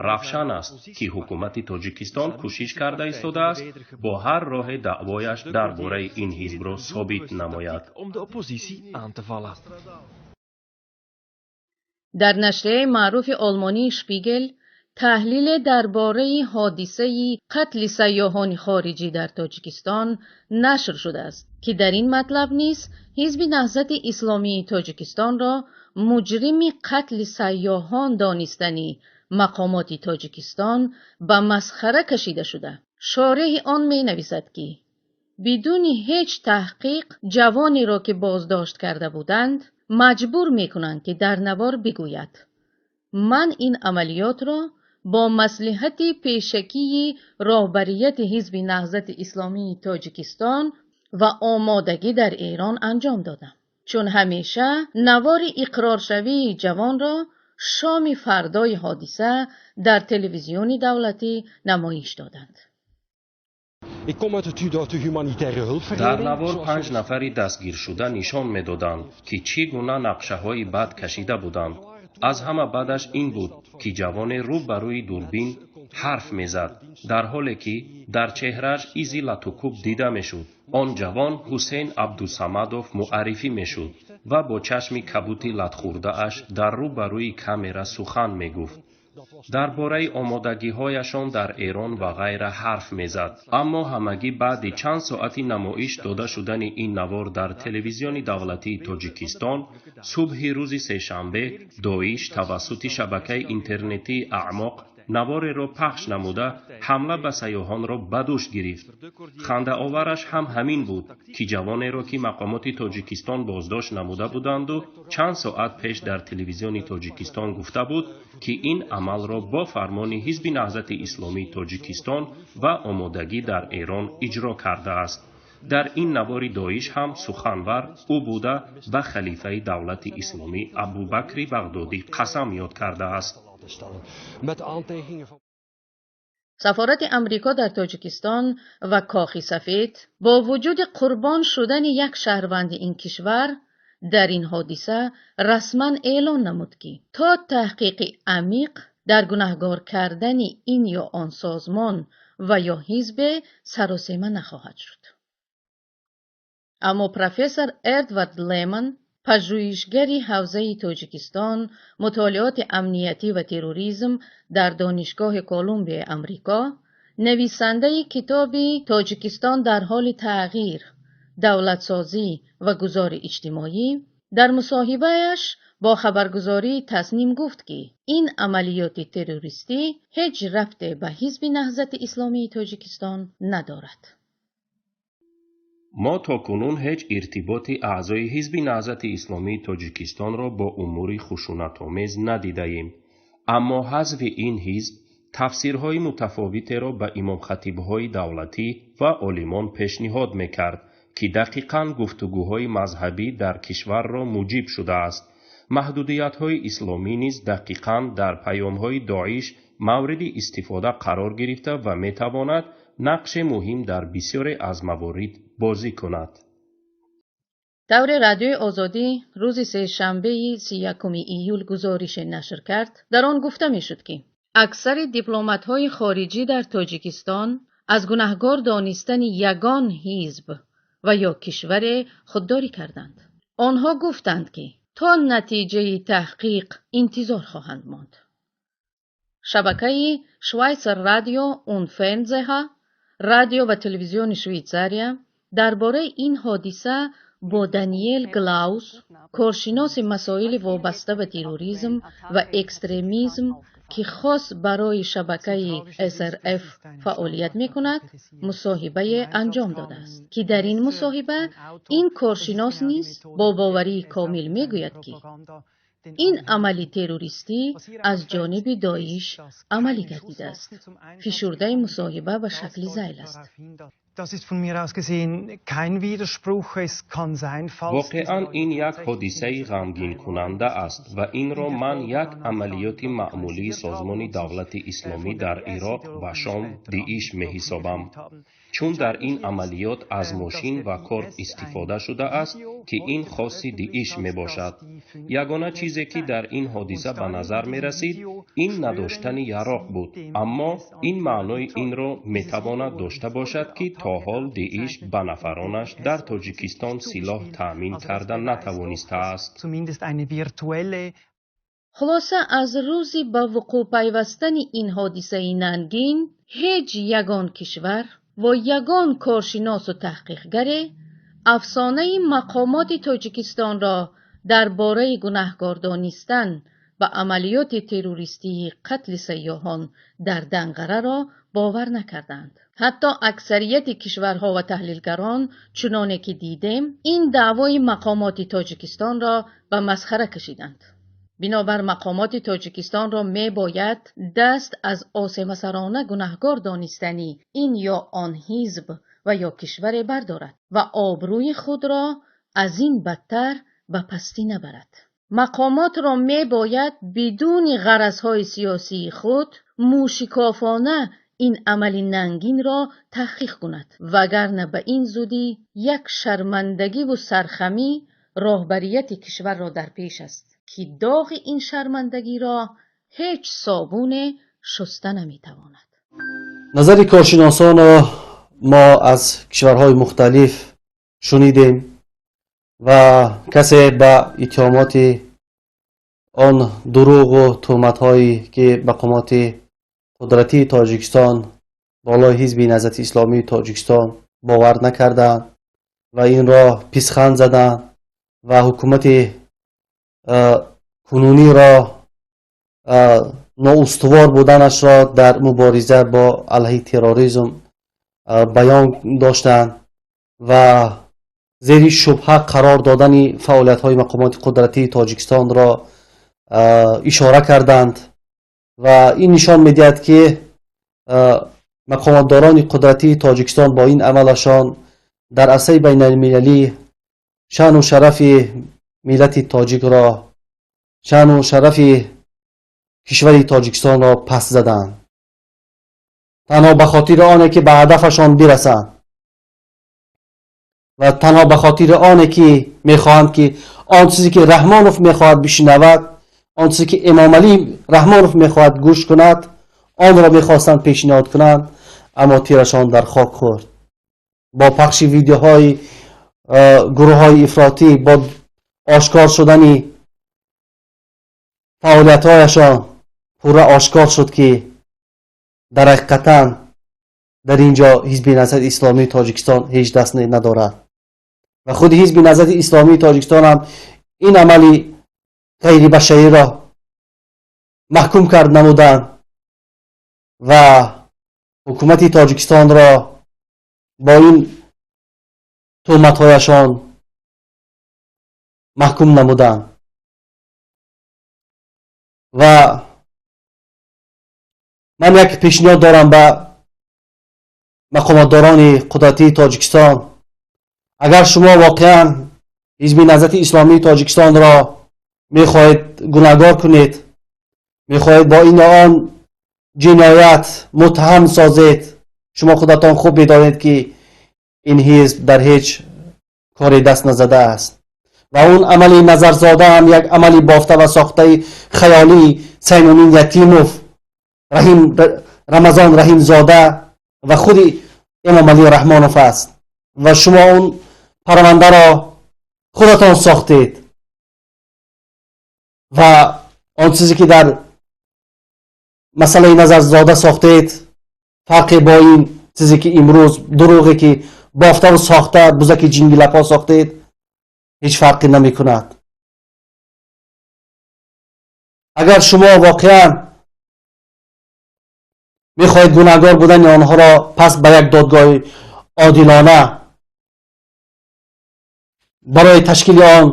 Равшан аст, ки ҳукумати Тоҷикистон кӯшиш карда истодааст бо ҳар роҳе даъвояш дар бораи ин ҳизбро собит намояд. Дар нашрияи маъруфи олмонии Шпигел таҳлиле дар бораи ҳодисаи қатли сайёҳони хориҷӣ дар Тоҷикистон нашр шудааст, ки дар ин матлаб низ Ҳизби Наҳзати Исломии Тоҷикистонро муҷрими қатли сайёҳон донистани мақомоти Тоҷикистон ба масхара кашида шуда. Шореҳи он менависад, ки бидуни ҳеҷ таҳқиқ ҷавонеро, ки боздошт карда буданд, маҷбур мекунанд, ки дар навор бигӯяд: «Ман ин амалиётро бо маслиҳати пешакии роҳбарияти Ҳизби Наҳзати Исломии Тоҷикистон ва омодагӣ дар Эрон анҷом додам». Чун ҳамеша, навори иқроршавии ҷавонро шоми фардои ҳодиса дар телевизиони давлатӣ намоиш доданд. Дар навор панҷ нафари дастгиршуда нишон медоданд, ки чӣ гуна нақшаҳои бад кашида буданд. Аз ҳама бадаш ин буд, ки ҷавоне рӯ ба рӯи дурбин ҳарф мезад, дар ҳоле ки дар чеҳрааш изи латукӯб дида мешуд. Он ҷавон Ҳусейн Абдусамадов муаррифӣ мешуд ва бо чашми кабути латхӯрдааш дар рӯ ба рӯи камера сухан мегуфт, дар бораи омодагиҳояшон дар Эрон ва ғайра ҳарф мезад. Аммо ҳамагӣ баъди чанд соати намоиш дода шудани ин навор дар телевизиони давлатии Тоҷикистон, субҳи рӯзи сешанбе Доиш тавассути шабакаи интернетии Аъмоқ навореро пахш намуда, ҳамла ба сайёҳонро ба дӯш гирифт. Хандаовараш ҳам ҳамин буд, ки ҷавонеро, ки мақомоти Тоҷикистон боздошт намуда буданду, чанд соат пеш дар телевизиони Тоҷикистон гуфта буд, ки ин амалро бо фармони Ҳизби Наҳзати Исломии Тоҷикистон ва омодагӣ дар Эрон иҷро кардааст, дар ин навори Доиш ҳам суханвар ӯ буда, ба халифаи давлати исломӣ Абубакри Бағдодӣ қасам ёд кардааст. Сафорати Амрико дар Тоҷикистон ва Кохи Сафед бо вуҷуди қурбон шудани як шаҳрванди ин кишвар дар ин ҳодиса расман эълон намуд, ки то таҳқиқи амиқ дар гунаҳгор кардани ин ё он созмон ва ё ҳизбе саросема нахоҳад шуд. Аммо профессор Эдвард Леман, пажӯҳишгари ҳавзаи Тоҷикистон, мутолиоти амниятӣ ва терроризм дар Донишгоҳи Колумбияи Амрико, нависандаи китоби «Тоҷикистон дар ҳоли тағйир: давлатсозӣ ва гузори иҷтимоӣ», дар мусоҳибааш бо хабаргузории Тасним гуфт, ки ин амалиёти террористӣ ҳеҷ рабте ба Ҳизби Наҳзати Исломии Тоҷикистон надорад. Мо то кунун ҳеҷ иртиботи аъзои Ҳизби Наҳзати Исломии Тоҷикистонро бо умури хушунатомез надидаем, аммо ҳазфи ин ҳизб тафсирҳои мутафовитеро ба имомхатибҳои давлатӣ ва олимон пешниҳод мекард, ки дақиқан гуфтугӯҳои мазҳабӣ дар кишварро муҷиб шудааст. Маҳдудиятҳои исломӣ низ дақиқан дар паёмҳои Доиш мавриди истифода қарор гирифта ва метавонад нақши муҳим дар бисёре аз маворид бозӣ кунад. Тавре Радиои Озодӣ рӯзи сешанбеи 31 июл гузорише нашр кард, дар он гуфта мешуд, ки аксари дипломатҳои хориҷӣ дар Тоҷикистон аз гунаҳгор донистани ягон ҳизб ва ё кишваре худдорӣ карданд. Онҳо гуфтанд, ки то натиҷаи таҳқиқ интизор хоҳанд монд. Шабакаи Schweizer Radio und Fernsehen, радио ва телевизиони Швейтсария, дар бораи ин ҳодиса бо Даниэл Глаус, коршиноси масоили вобаста ба терроризм ва экстремизм, ки хос барои шабакаи СРФ фаъолият мекунад, мусоҳибае анҷом додааст, ки дар ин мусоҳиба ин коршинос низ бо боварии комил мегӯяд, ки ин амали террористӣ аз ҷониби Доиш амалӣ гардидааст. Фишурдаи мусоҳиба ба шакли зайл аст. Das ist von mir aus gesehen kein Widerspruch. Es kann sein, falls Воқеан, ин як ҳодисаи ғамгинкунанда аст ва инро ман як амалиёти маъмулии созмони Давлати Исломӣ дар Ироқ ва Шом, ДИИШ, меҳисобам, чун дар ин амалиёт аз мошин ва корд истифода шудааст, ки ин хоси ДИИШ мебошад. Ягона чизе, ки дар ин ҳодиса ба назар мерасид, ин надоштани яроқ буд, аммо ин маънои инро метавонад дошта бошад, ки то ҳол ДИИШ ба нафаронаш дар Тоҷикистон силоҳ таъмин карда натавонистааст. Хулоса, аз рӯзи ба вуқӯъ пайвастани ин ҳодисаи нангин ҳеҷ ягон кишвар ва ягон коршиносу таҳқиқгаре афсонаи мақомоти Тоҷикистонро дар бораи гунаҳкор донистан ба амалиёти террористии қатли сайёҳон дар Данғараро бовар накарданд. Ҳатто аксарияти кишварҳо ва таҳлилгарон, чуноне ки дидем, ин даъвои мақомоти Тоҷикистонро ба масхара кашиданд. Бинобар мақомоти Тоҷикистонро мебояд даст аз осемасарона гунаҳкор донистани ин ё он ҳизб ва ё кишваре бардорад ва обрӯи худро аз ин бадтар ба пастӣ набарад. Мақомотро мебояд бидуни ғаразҳои сиёсии худ мӯшикофона ин амали нангинро таҳқиқ кунад, вагарна ба ин зудӣ як шармандагиву сархамӣ роҳбарияти кишварро дар пеш аст, ки доғи ин шармандагиро ҳеҷ собуне шуста наметавонад. Назари коршиносонро мо аз кишварҳои мухталиф шунидем ва касе ба иттиҳомоти он дурӯғу туҳматҳое, ки мақомоти қудратии Тоҷикистон болои Ҳизби Наҳзати Исломии Тоҷикистон, бовар накарданд ва инро писханд заданд ва ҳукумати кунуниро ноустувор буданашро дар мубориза бо алайҳи терроризм баён доштанд ва зери шубҳа қарор додани фаъолиятҳои мақомоти қудратии Тоҷикистонро ишора карданд. Ва ин нишон медиҳад, ки мақомотдорони қудратии Тоҷикистон бо ин амалашон дар арсаи байналмилалӣ шаъну шарафи миллати тоҷикро, шаъну шарафи кишвари Тоҷикистонро пас заданд, танҳо ба хотири оне ки ба ҳадафашон бирасанд ва танҳо ба хотири оне ки мехоҳанд, ки он чизе ки Раҳмонов мехоҳад бишнавад, он чизе ки Эмомалӣ Раҳмонов мехоҳад гӯш кунад, онро мехостанд пешниҳод кунанд. аммо тирашон дар хок хӯрд. Бо пахши видеоҳои гурӯҳҳои ифротӣ, бо ошкор шудани фаъолиятҳояшон пурра ошкор шуд, ки дар ҳақиқатан дар ин ҷо Ҳизби Наҳзати Исломии Тоҷикистон ҳеҷ даст надорад ва худи Ҳизби Наҳзати Исломии Тоҷикистон ҳам ин амали ғайрибашариро маҳкум кард намуданд ва ҳукумати Тоҷикистонро бо ин туҳматҳояшон маҳкум намуданд. Ва ман як пешниҳод дорам ба мақомотдорони қудратии Тоҷикистон. Агар шумо воқеан Ҳизби Наҳзати Исломии Тоҷикистонро мехоҳед гунаҳгор кунед, мехоҳед бо ин он ҷиноят муттаҳам созед, шумо худатон хуб медонед, ки ин ҳизб дар ҳеҷ коре даст назадааст ва он амали Назарзода ҳам як амали бофта ва сохтаи хаёлии Саймумин Ятимов, Рамазон Раҳимзода ва худи Эмомалӣ Раҳмонов аст ва шумо он парвандаро худатон сохтед ва он чизе ки дар масъалаи Назарзода сохтед фарқе бо ин чизе ки имрӯз дурӯғе ки бофтаву сохта бузаки ҷингилапо сохтед ҳеҷ фарқе намекунад. Агар шумо воқеан мехоҳед гунаҳгор будани онҳоро пас ба як додгоҳи одилона барои ташкили он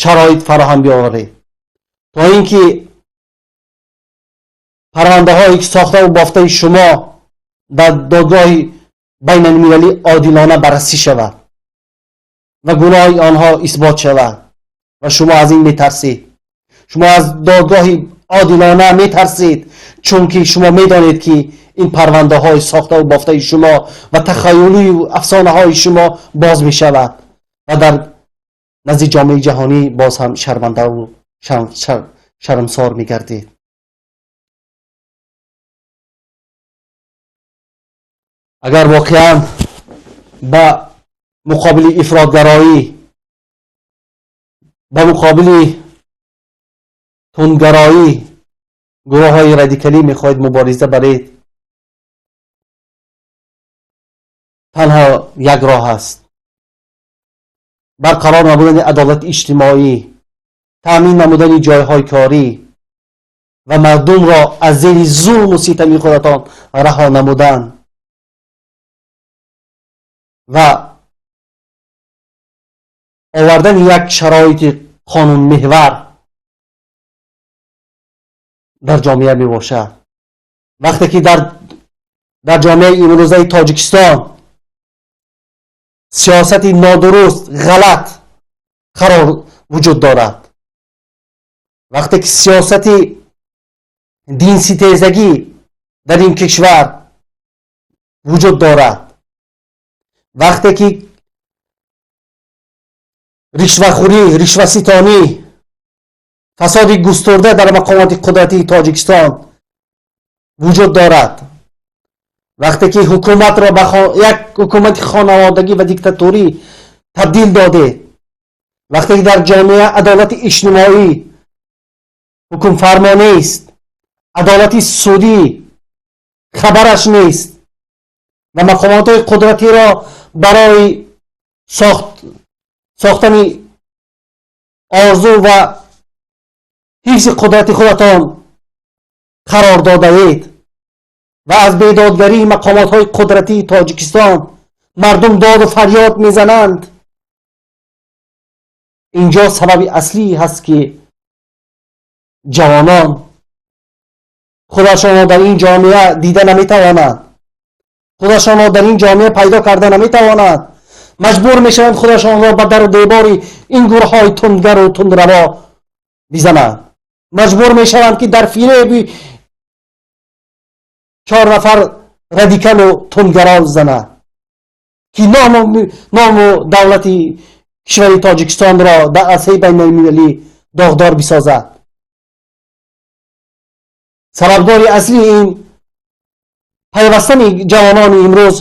шароит фароҳам биёваред, то ин ки парвандаҳое ки сохтаву бофтаи шумо дар додгоҳи байналмилалӣ одилона баррасӣ шавад ва гуноҳи онҳо исбот шавад. Ва шумо аз ин метарсед, шумо аз додгоҳи одилона метарсед, чунки шумо медонед, ки ин парвандаҳои сохтаву бофтаи шумо ва тахаюлию афсонаҳои шумо боз мешавад ва дар назди ҷомеаи ҷаҳонӣ боз ҳам шармандаву шармсор мегардед. Агар воқеан ба муқобили ифротгароӣ, ба муқобили тундгароӣ, гурӯҳҳои радикалӣ мехоҳед мубориза баред, танҳо як роҳ аст: барқарор намудани адолати иҷтимоӣ, таъмин намудани ҷойҳои корӣ ва мардумро аз зери зулму ситами худатон раҳо намудан ва овардани як шароити қонунмеҳвар дар ҷомеа мебошад. Вақте ки дар ҷомеаи имрӯзаи Тоҷикистон сиёсати нодуруст, ғалат қарор вуҷуд дорад, вақте ки сиёсати динситезагӣ дар ин кишвар вуҷуд дорад, вақте ки ришвахӯрӣ, ришваситонӣ, фасоди густурда дар мақомоти қудратии Тоҷикистон вуҷуд дорад, вақте ки ҳукуматро ба як ҳукумати хонаводагӣ ва диктаторӣ табдил додед, вақте ки дар ҷомеа адолати иҷтимоӣ ҳукмфармо нест, адолати судӣ хабараш нест ва мақомотҳои қудратиро барои сохтани орзу ва ҳифзи қудрати худатон қарор додаед ва аз бедодгарии мақомотҳои қудратии Тоҷикистон мардум доду фарёд мезананд, инҷо сабаби аслӣ ҳаст, ки ҷавонон худашонро дар ин ҷомеа дида наметавонанд, худашонро дар ин ҷомеа пайдо карда наметавонанд, маҷбур мешаванд худашонро ба дару девори ин гурӯҳҳои тундгару тундраво бизананд, маҷбур мешаванд, ки дар фиреби 4 нафар радикалу тундгаро зананд, ки ному давлати кишвари Тоҷикистонро дар арсаи байналмилалӣ доғдор бисозад. Сабабгори аслии ин Пайвастани ҷавонони имрӯз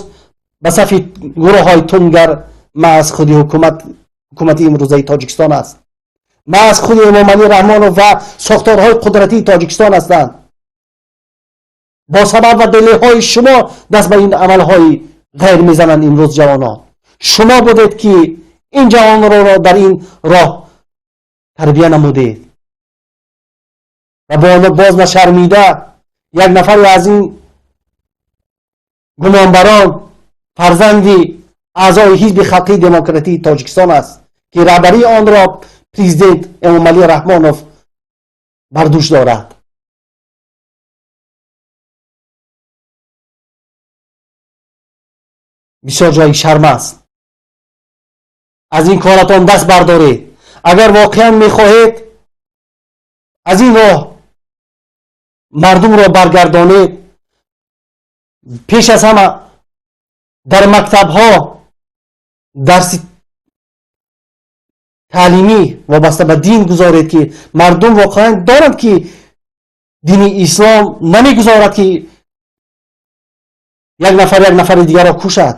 ба сафи гурӯҳҳои тундгар маҳз худи ҳукумати имрӯзаи Тоҷикистон аст. Маҳз худи Эмомалӣ Раҳмонов ва сохторҳои қудратии Тоҷикистон ҳастанд. Бо сабаб ва далелҳои шумо даст ба ин амалҳои ғайр мезананд имрӯз ҷавонон. Шумо будед ки ин ҷавононро дар ин роҳ тарбия намудед ва бо онҳо боз нашармида як нафаре аз ин гумонбарон фарзанди аъзои ҳизби халқии демократии Тоҷикистон аст ки раҳбарии онро президент Эмомалӣ Раҳмонов бар дӯш дорад. Бисёр ҷои шарм аст. Аз ин коратон даст бардоред. Агар воқеан мехоҳед аз ин роҳ мардумро баргардонед, пеш аз ҳама дар мактабҳо дарси таълимӣ вобаста ба дин гузоред ки мардум воқеан донанд ки дини ислом намегузорад ки як нафар як нафари дигарро кушад.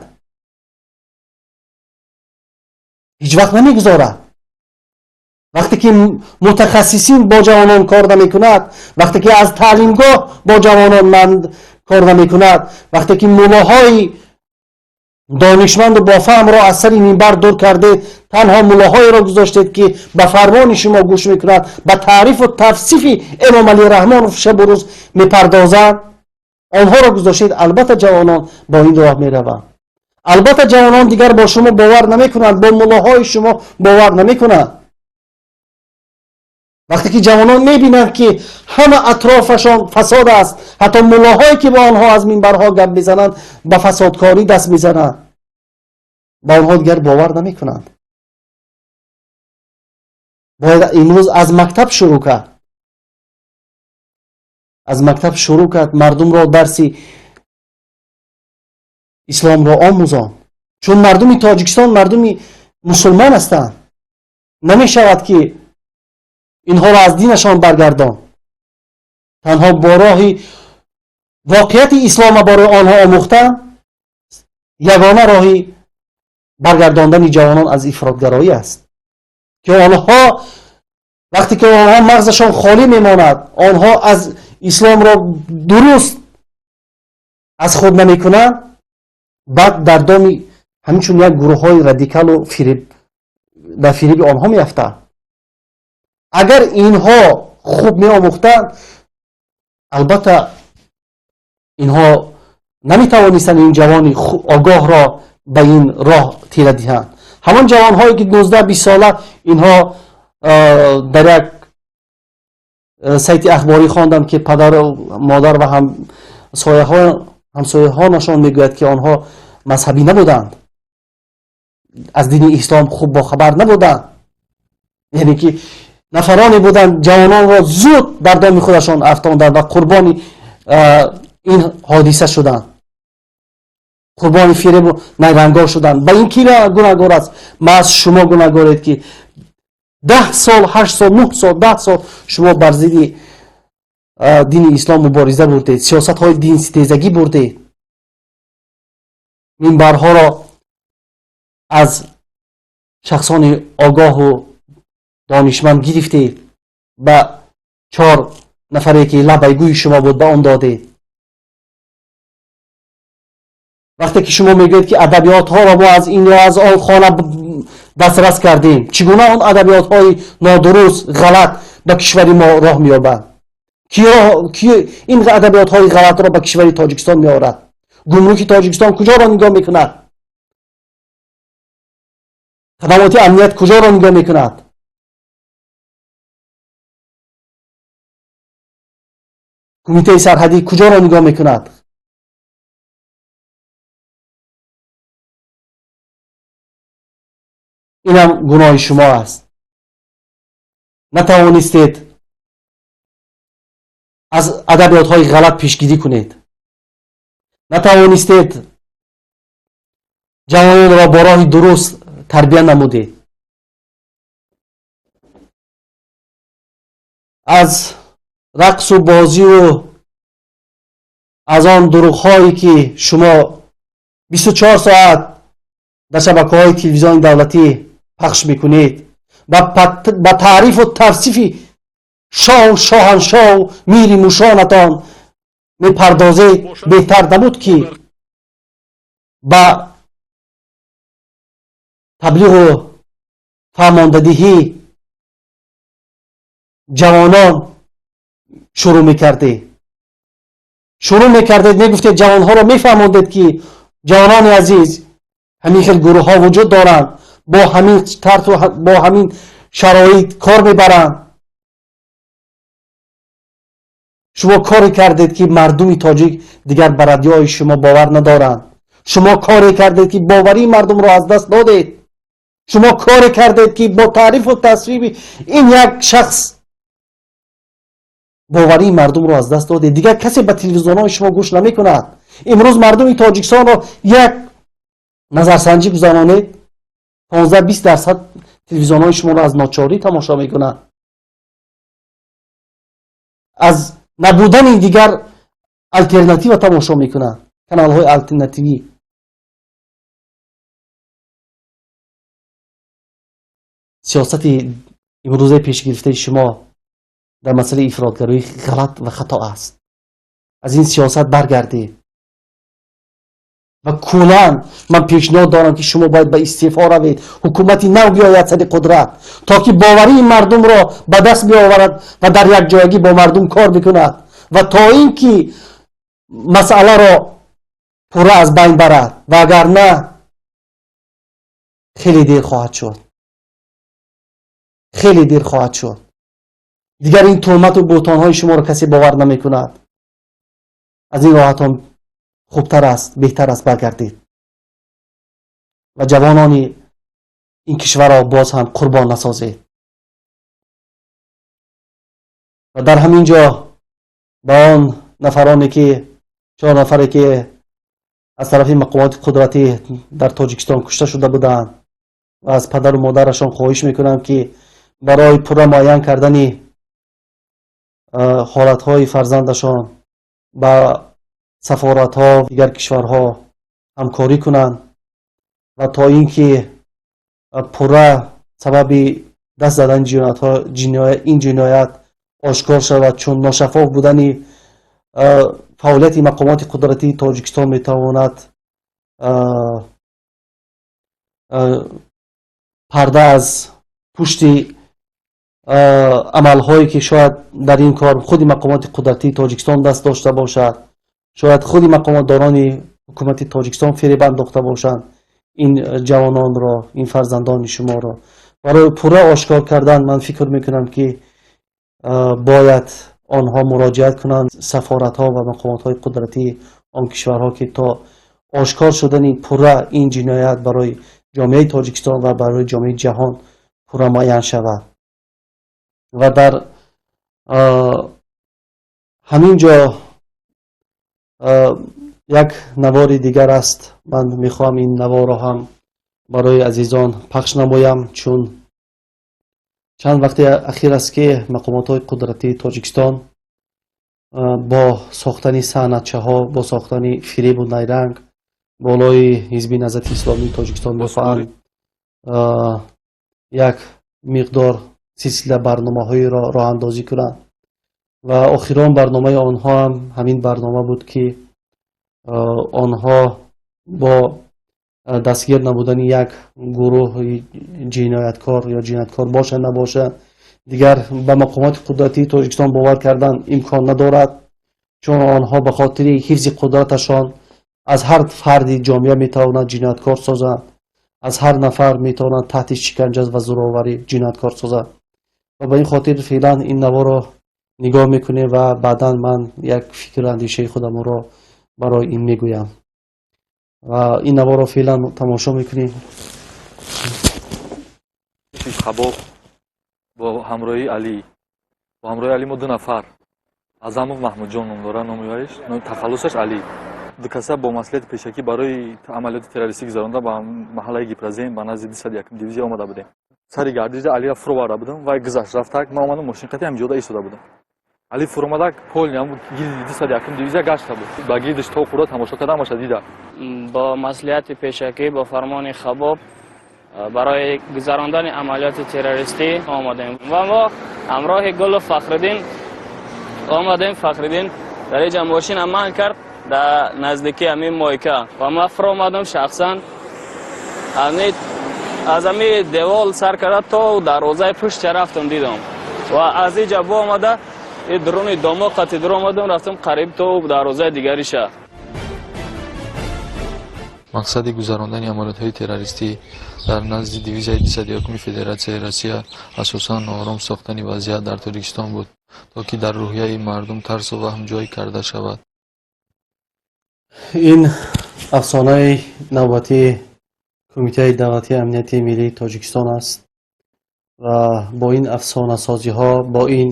Ҳеҷ вақт намегузорад. Вақте ки мутахассисин бо ҷавонон кор намекунад, вақте ки аз таълимгоҳ бо ҷавонон кор намекунад, вақте ки муллоҳои донишманду бофаҳмро аз сари минбар дур кардед, танҳо муллоҳоеро гузоштед ки ба фармони шумо гӯш мекунад, ба таърифу тавсифи Эмомалӣ Раҳмонов шабу рӯз мепардозанд, онҳоро гузоштед, албатта ҷавонон бо ин роҳ мераванд. Албатта ҷавонон дигар бо шумо бовар намекунанд, бо муллоҳои шумо бовар намекунанд. Вақте ки ҷавонон мебинанд ки ҳама атрофашон фасод аст, ҳатто муллоҳое ки бо онҳо аз минбарҳо гап мезананд ба фасодкорӣ даст мезананд, ба онҳо дигар бовар намекунанд. Бояд имрӯз аз мактаб шурӯъ кард. Аз мактаб шурӯъ кард, мардумро дарси исломро омӯзон. Чун мардуми Тоҷикистон мардуми мусулмон ҳастанд. Намешавад ки инҳоро аз динашон баргардон. Танҳо бо роҳи воқеияти ислома барои онҳо омӯхтан ягона роҳи баргардондани ҷавонон аз ифротгароӣ аст ки онҳо вақте ки онҳо мағзашон холӣ мемонад, онҳо аз исломро дуруст аз худ намекунанд, баъд дар доми ҳамчун як гурӯҳҳои радикалу дар фиреби онҳо меафтанд. Агар инҳо хуб меомӯхтанд, албатта инҳо наметавонистанд ин ҷавони огоҳро ба ин роҳ тира диҳанд. Ҳамон ҷавонҳое ки 19-20 сола инҳо дар як сайти ахборӣ хондам ки падару модар ва ҳамсояҳонашон мегӯяд ки онҳо мазҳабӣ набуданд, аз дини ислом хуб бохабар набуданд. Яъне ки нафароне буданд ҷавононро зуд дар доми худашон афтонданд ва қурбони ин ҳодиса шуданд, қурбони фиребу найрангҳо шуданд. Ба ин ки гунаҳгор аст? Маҳз шумо гунаҳгоред ки 10 сол, 8 сол, 9 сол, 10 сол шумо бар зидди дини ислом мубориза бурдед, сиёсатҳои динситезагӣ бурдед, минбарҳоро аз шахсони огоҳу донишманд гирифтед, ба 4 нафаре ки лабайгӯи шумо буд ба он додед. Вақте ки шумо мегӯед ки адабиётҳоро мо аз ин ё аз он хона дастрас кардем, чӣ гуна он адабиётҳои нодуруст, ғалат ба кишвари мо роҳ меёбанд? Ки ин адабиётҳои ғалатро ба кишвари Тоҷикистон меорад? Гумруки Тоҷикистон куҷоро нигоҳ мекунад? Хадамоти амният куҷоро нигоҳ мекунад? Кумитаи сарҳадӣ куҷоро нигоҳ мекунад? Инам гуноҳи шумо аст. Натавонистед аз адабиётҳои ғалат пешгирӣ кунед, натавонистед ҷавононро бо роҳи дуруст тарбия намудед. Аз рақсу бозию Аз он дурӯғҳое ки шумо 24 соат дар шабакаҳои телевизиони давлатӣ пахш мекунед, ба таърифу тавсифи шоҳу шоҳаншоҳу мири мушонатон мепардозед, беҳтар набуд ки ба таблиғу фаҳмондадиҳӣ ҷавонон шурӯъ мекардед? Шурӯъ мекардед, мегуфтед, ҷавонҳоро мефаҳмондед, ки ҷавонони азиз, ҳамин хел гурӯҳҳо вуҷуд доранд, бо ҳамин тарту бо ҳамин шароит кор мебаранд. Шумо коре кардед, ки мардуми тоҷик дигар ба радиои шумо бовар надоранд. Шумо коре кардед, ки боварии мардумро аз даст додед. Шумо коре кардед, ки бо таърифу тасвиби ин як шахс боварии мардумро аз даст додед. Дигар касе ба телевизионҳои шумо гӯш намекунад. Имрӯз мардуми Тоҷикистонро як назарсанҷӣ гузаронед, 15-20% телевизионҳои шуморо аз ночорӣ тамошо мекунанд, аз набудани дигар алтернатива тамошо мекунанд, каналҳои алтернативӣ. Сиёсати имрӯзаи пешгирифтаи шумо дар масъалаи ифротгароӣ ғалат ва хато аст. Аз ин сиёсат баргардед ва куллан ман пешниҳод дорам, ки шумо бояд ба истеъфо равед, ҳукумати нав биёяд сари қудрат, то ки боварии мардумро ба даст биоварад ва дар якҷоягӣ бо мардум кор бикунад ва то ин ки масъаларо пурра аз байн барад, ва агар на, хеле дер хоҳад шуд, хеле дер хоҳад шуд. Дигар ин туҳмату буҳтонҳои шуморо касе бовар намекунад. Аз ин роҳатон хубтар аст, беҳтар аст баргардед ва ҷавонони ин кишварро боз ҳам қурбон насозед. Ва дар ҳамин ҷо ба он нафароне ки 4 нафаре ки аз тарафи мақомоти қудратӣ дар Тоҷикистон кушта шуда буданд ва аз падару модарашон хоҳиш мекунам, ки барои пурра муайян кардани ҳолатҳои фарзандашон ба сафоратҳо дигар кишварҳо ҳамкорӣ кунанд ва то ин ки пурра сабаби даст задани ин ҷиноят ошкор шавад, чун ношаффоф будани фаъолияти мақомоти қудратии Тоҷикистон метавонад парда аз пушти амалҳое ки шояд дар ин кор худи мақомоти қудратии Тоҷикистон даст дошта бошад, шояд худи мақомотдорони ҳукумати Тоҷикистон фиреб андохта бошанд ин ҷавононро, ин фарзандони шуморо. Барои пурра ошкор кардан ман фикр мекунам, ки бояд онҳо муроҷиат кунанд сафоратҳо ва мақомотҳои қудратии он кишварҳо, ки то ошкор шудани пурра ин ҷиноят барои ҷомеаи Тоҷикистон ва барои ҷомеаи ҷаҳон пурра муайян шавад. Ва дар ҳамин ҷо як навори дигар аст. Ман мехоҳам ин наворро ҳам барои азизон пахш намоям, чун чанд вақти ахир аст, ки мақомотҳои қудратии Тоҷикистон бо сохтани саънатчаҳо, бо сохтани фиребу найранг болои Ҳизби Наҳзати Исломии Тоҷикистон мехоҳанд як миқдор силсила барномаҳоеро роҳандозӣ кунанд ва охирон барномаи онҳо ҳам ҳамин барнома буд, ки онҳо бо дастгир намудани як гурӯҳи ҷинояткор ё ҷинояткор боша набоша, дигар ба мақомоти қудратии Тоҷикистон бовар кардан имкон надорад, чун онҳо ба хотири ҳифзи қудраташон аз ҳар фарди ҷомеа метавонанд ҷинояткор созанд, аз ҳар нафар метавонанд таҳти шиканҷа ва зӯроварӣ ҷинояткор созанд. Ва ба ин хотир феълан ин наворо нигоҳ мекунем ва баъдан ман як фикру андешаи худамонро барои ин мегӯям. Ва ин наворо феълан тамошо мекунем. Шишқабоб бо ҳамроҳии Алӣ, бо ҳамроҳии Алӣ мо 2 нафар, Азамов Маҳмудҷон ном дорад, номи вайш, номи тахаллусаш Алӣ. 2 каса бо масъулияти пешакӣ барои амалиёти террористӣ гузаронда ба маҳаллаи Гипрозем ба назди 201 дивизия омада будем. Сари гардишда Алиро фуроварда будам, вай гузашт рафтак, ман омадам мошин қатӣ ҳамин ҷода истода будам. Али фуромада полни ҳам гирди 201 дивизия гашта буд. Ба гирдиш то хӯрда тамошо карда ҳамаша дида. Бо маслиҳати пешакӣ бо фармони Хабоб барои гузарондани амалиёти террористӣ омадем ва мо ҳамроҳи Гулу Фахриддин омадем. Фахриддин дар инҷа мошина манъ кард дар наздикии ҳамин мойка ва ман фуромадам шахсан аз ҳамин девол сар карда то дарвозаи пуштча рафтам дидам ва аз инҷа боомада и дуруни домо қати дур омадам рафтам қариб то дарвозаи дигариша. Мақсади гузарондани амалиётҳои террористӣ дар назди дивизияи 201 Федератсияи Россия асосан ноором сохтани вазъият дар Тоҷикистон буд, то ки дар рӯҳияи мардум тарсу ваҳм ҷой карда шавад. Ин афсонаи навбатии Кумитаи давлатии амнияти миллии Тоҷикистон аст ва бо ин афсонасозиҳо, бо ин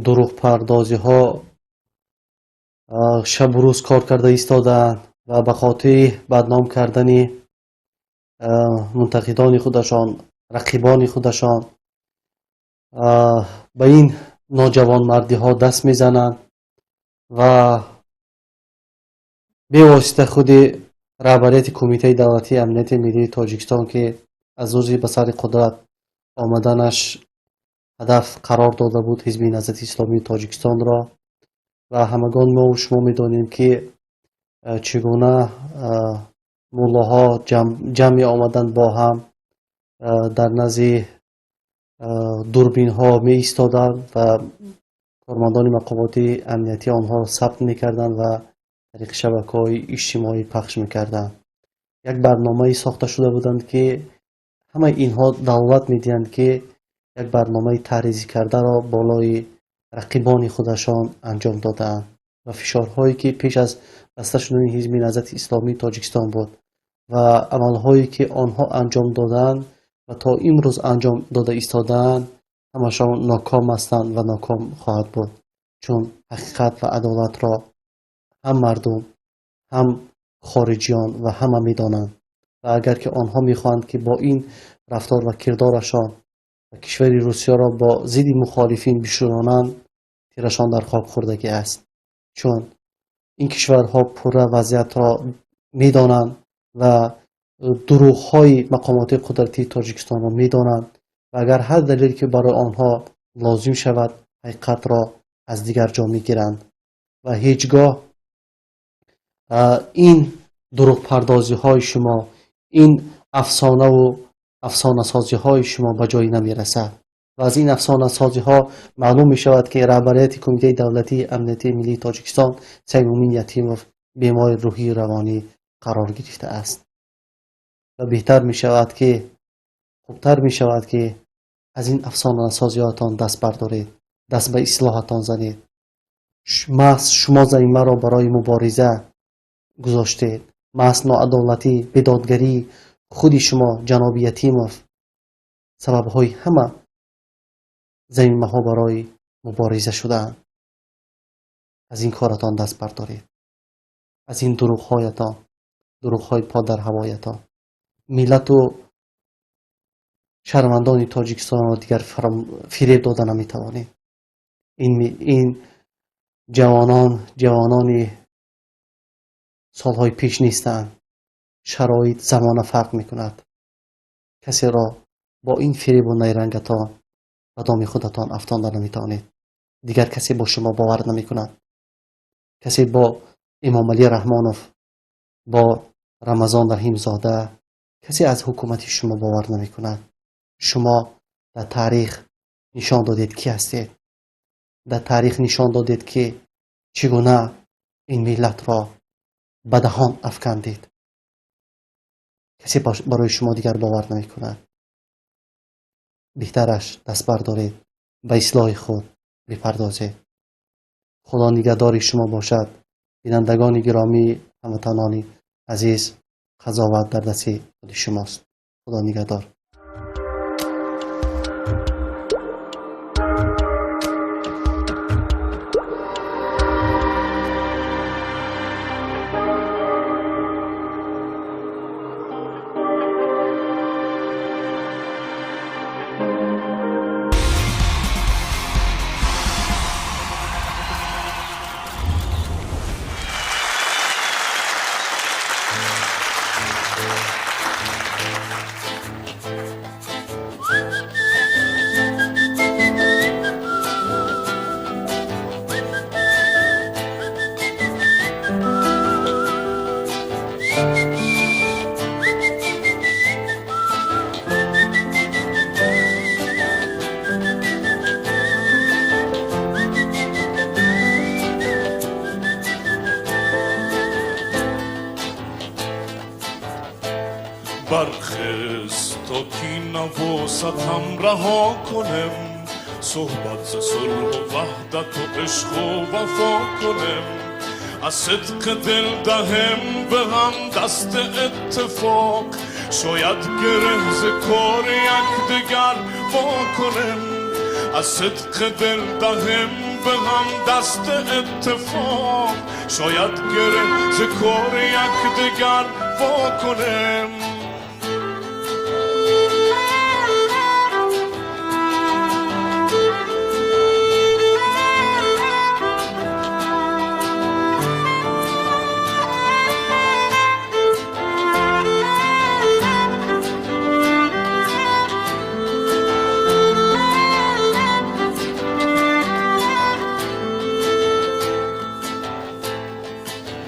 дурӯғпардозиҳо шабу рӯз кор карда истодаанд ва ба хотири бадном кардани мунтақидони худашон, рақибони худашон ба ин ноҷавонмардиҳо даст мезананд ва бевосита худи раҳбарияти Кумитаи давлатии амнияти миллии Тоҷикистон, ки аз рӯзи ба сари қудрат омаданаш ҳадаф қарор дода буд Ҳизби Наҳзати Исломии Тоҷикистонро ва ҳамагон мо шумо медонем, ки чӣ гуна муллоҳо ҷамъ меомаданд бо ҳам дар назди дурбинҳо меистоданд ва кормандони мақомоти амниятӣ онҳоро сабт мекарданд ва тариқи шабакаҳои иҷтимоӣ пахш мекарданд. Як барномае сохта шуда буданд, ки ҳамаи инҳо далолат медиҳанд, ки як барномаи таҳризӣ кардаро болои рақибони худашон анҷом додаанд ва фишорҳое, ки пеш аз баста шудани Ҳизби Наҳзати Исломии Тоҷикистон буд ва амалҳое, ки онҳо анҷом додаанд ва то имрӯз анҷом дода истодаанд, ҳамашон ноком ҳастанд ва ноком хоҳад буд, чун ҳақиқат ва адолатро ҳам мардум, ҳам хориҷиён ва ҳама медонанд. Ва агар ки онҳо мехоҳанд, ки бо ин рафтор ва кирдорашон ва кишвари Русияро бо зидди мухолифин бишӯронанд, тирашон дар хок хӯрдагӣ аст, чун ин кишварҳо пурра вазъиятро медонанд ва дурӯғҳои мақомоти қудратии Тоҷикистонро медонанд ва агар ҳар далеле ки барои онҳо лозим шавад, ҳақиқатро аз дигар ҷо мегиранд ва ҳеҷ гоҳ ин дурӯғпардозиҳои шумо, ин афсонаву афсонасозиҳои шумо ба ҷое намерасад. Ва аз ин афсонасозиҳо маълум мешавад, ки раҳбарияти Кумитаи давлатии амнияти миллии Тоҷикистон Саймумин Ятимов бемори рӯҳии равонӣ қарор гирифтааст ва беҳтар мешавад, ки хубтар мешавад, ки аз ин афсонасозиҳоятон даст бардоред, даст ба ислоҳатон занед. Маҳз шумо замимаро барои мубориза гузоштед. Маҳз ноадолатӣ, бедодгарӣ худи шумо, ҷаноби Ятимов, сабабҳои ҳама замимаҳо барои мубориза шудаанд. Аз ин коратон даст бардоред, аз ин дурӯғҳоятон, дурӯғҳои подарҳавоятон. Миллату шаҳрвандони Тоҷикистонро дигар фиреб дода наметавонед. Ин ҷавонон ҷавонони солҳои пеш нестанд. Шароит, замона фарқ мекунад. Касеро бо ин фиребу найрангатон ба доми худатон афтонда наметавонед. Дигар касе бо шумо бовар намекунад. Касе бо Эмомалӣ Раҳмонов, бо Рамазон Раҳимзода, касе аз ҳукумати шумо бовар намекунад. Шумо дар таърих нишон додед, ки ҳастед. Дар таърих нишон додед, ки чӣ гуна ин миллатро ба даҳон афкандед. Касе барои шумо дигар бовар намекунад. Беҳтараш даст бардоред, ба ислоҳи худ бипардозед. Худо нигаҳдори шумо бошад. Бинандагони гиромӣ, ҳамватанони азиз, қазоват дар дасти худи шумост. Худо нигаҳдор. و ستم رها کنم، صحبت ز صلح و وحدت و عشق و وفا کنم، از صدق دل دهم به هم دست اتفاق، شاید گره ز کار یکدیگر وا کنم، از صدق دل دهم به هم دست اتفاق، شاید گره ز کار یکدیگر وا کنم.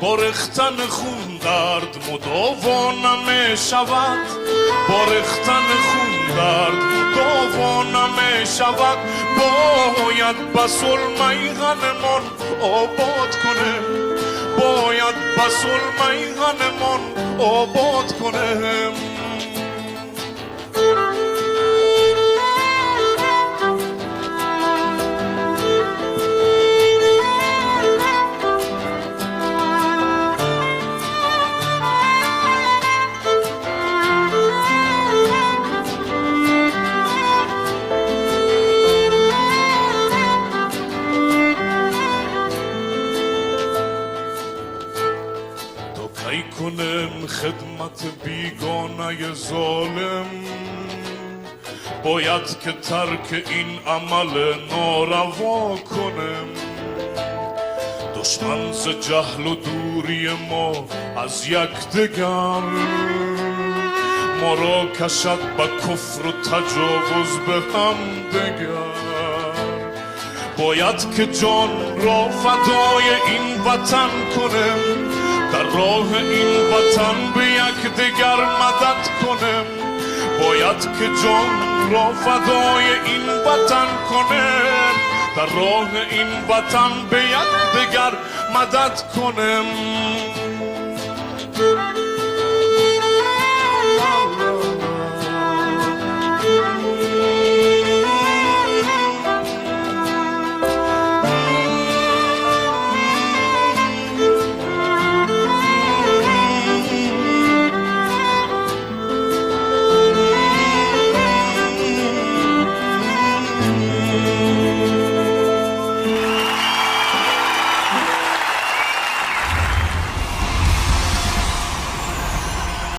با ریختن خون درد مداوا نمی شود، با ریختن خون درد مداوا نمی شود، باید به صلح میهنمان آباد کنیم، باید به صلح میهنمان آباد کنیم. کنم خدمت بیگانه ظالم، باید که ترک این عمل ناروا کنم، دشمن ز جهل و دوری ما از یکدیگر، ما را کشد به کفر و تجاوز به هم دگر، باید که جان را فدای این وطن کنم، در راه این وطن به یکدیگر مدد کنم، باید که جان را فدای این وطن کنم، در راه این وطن به یکدیگر مدد کنم.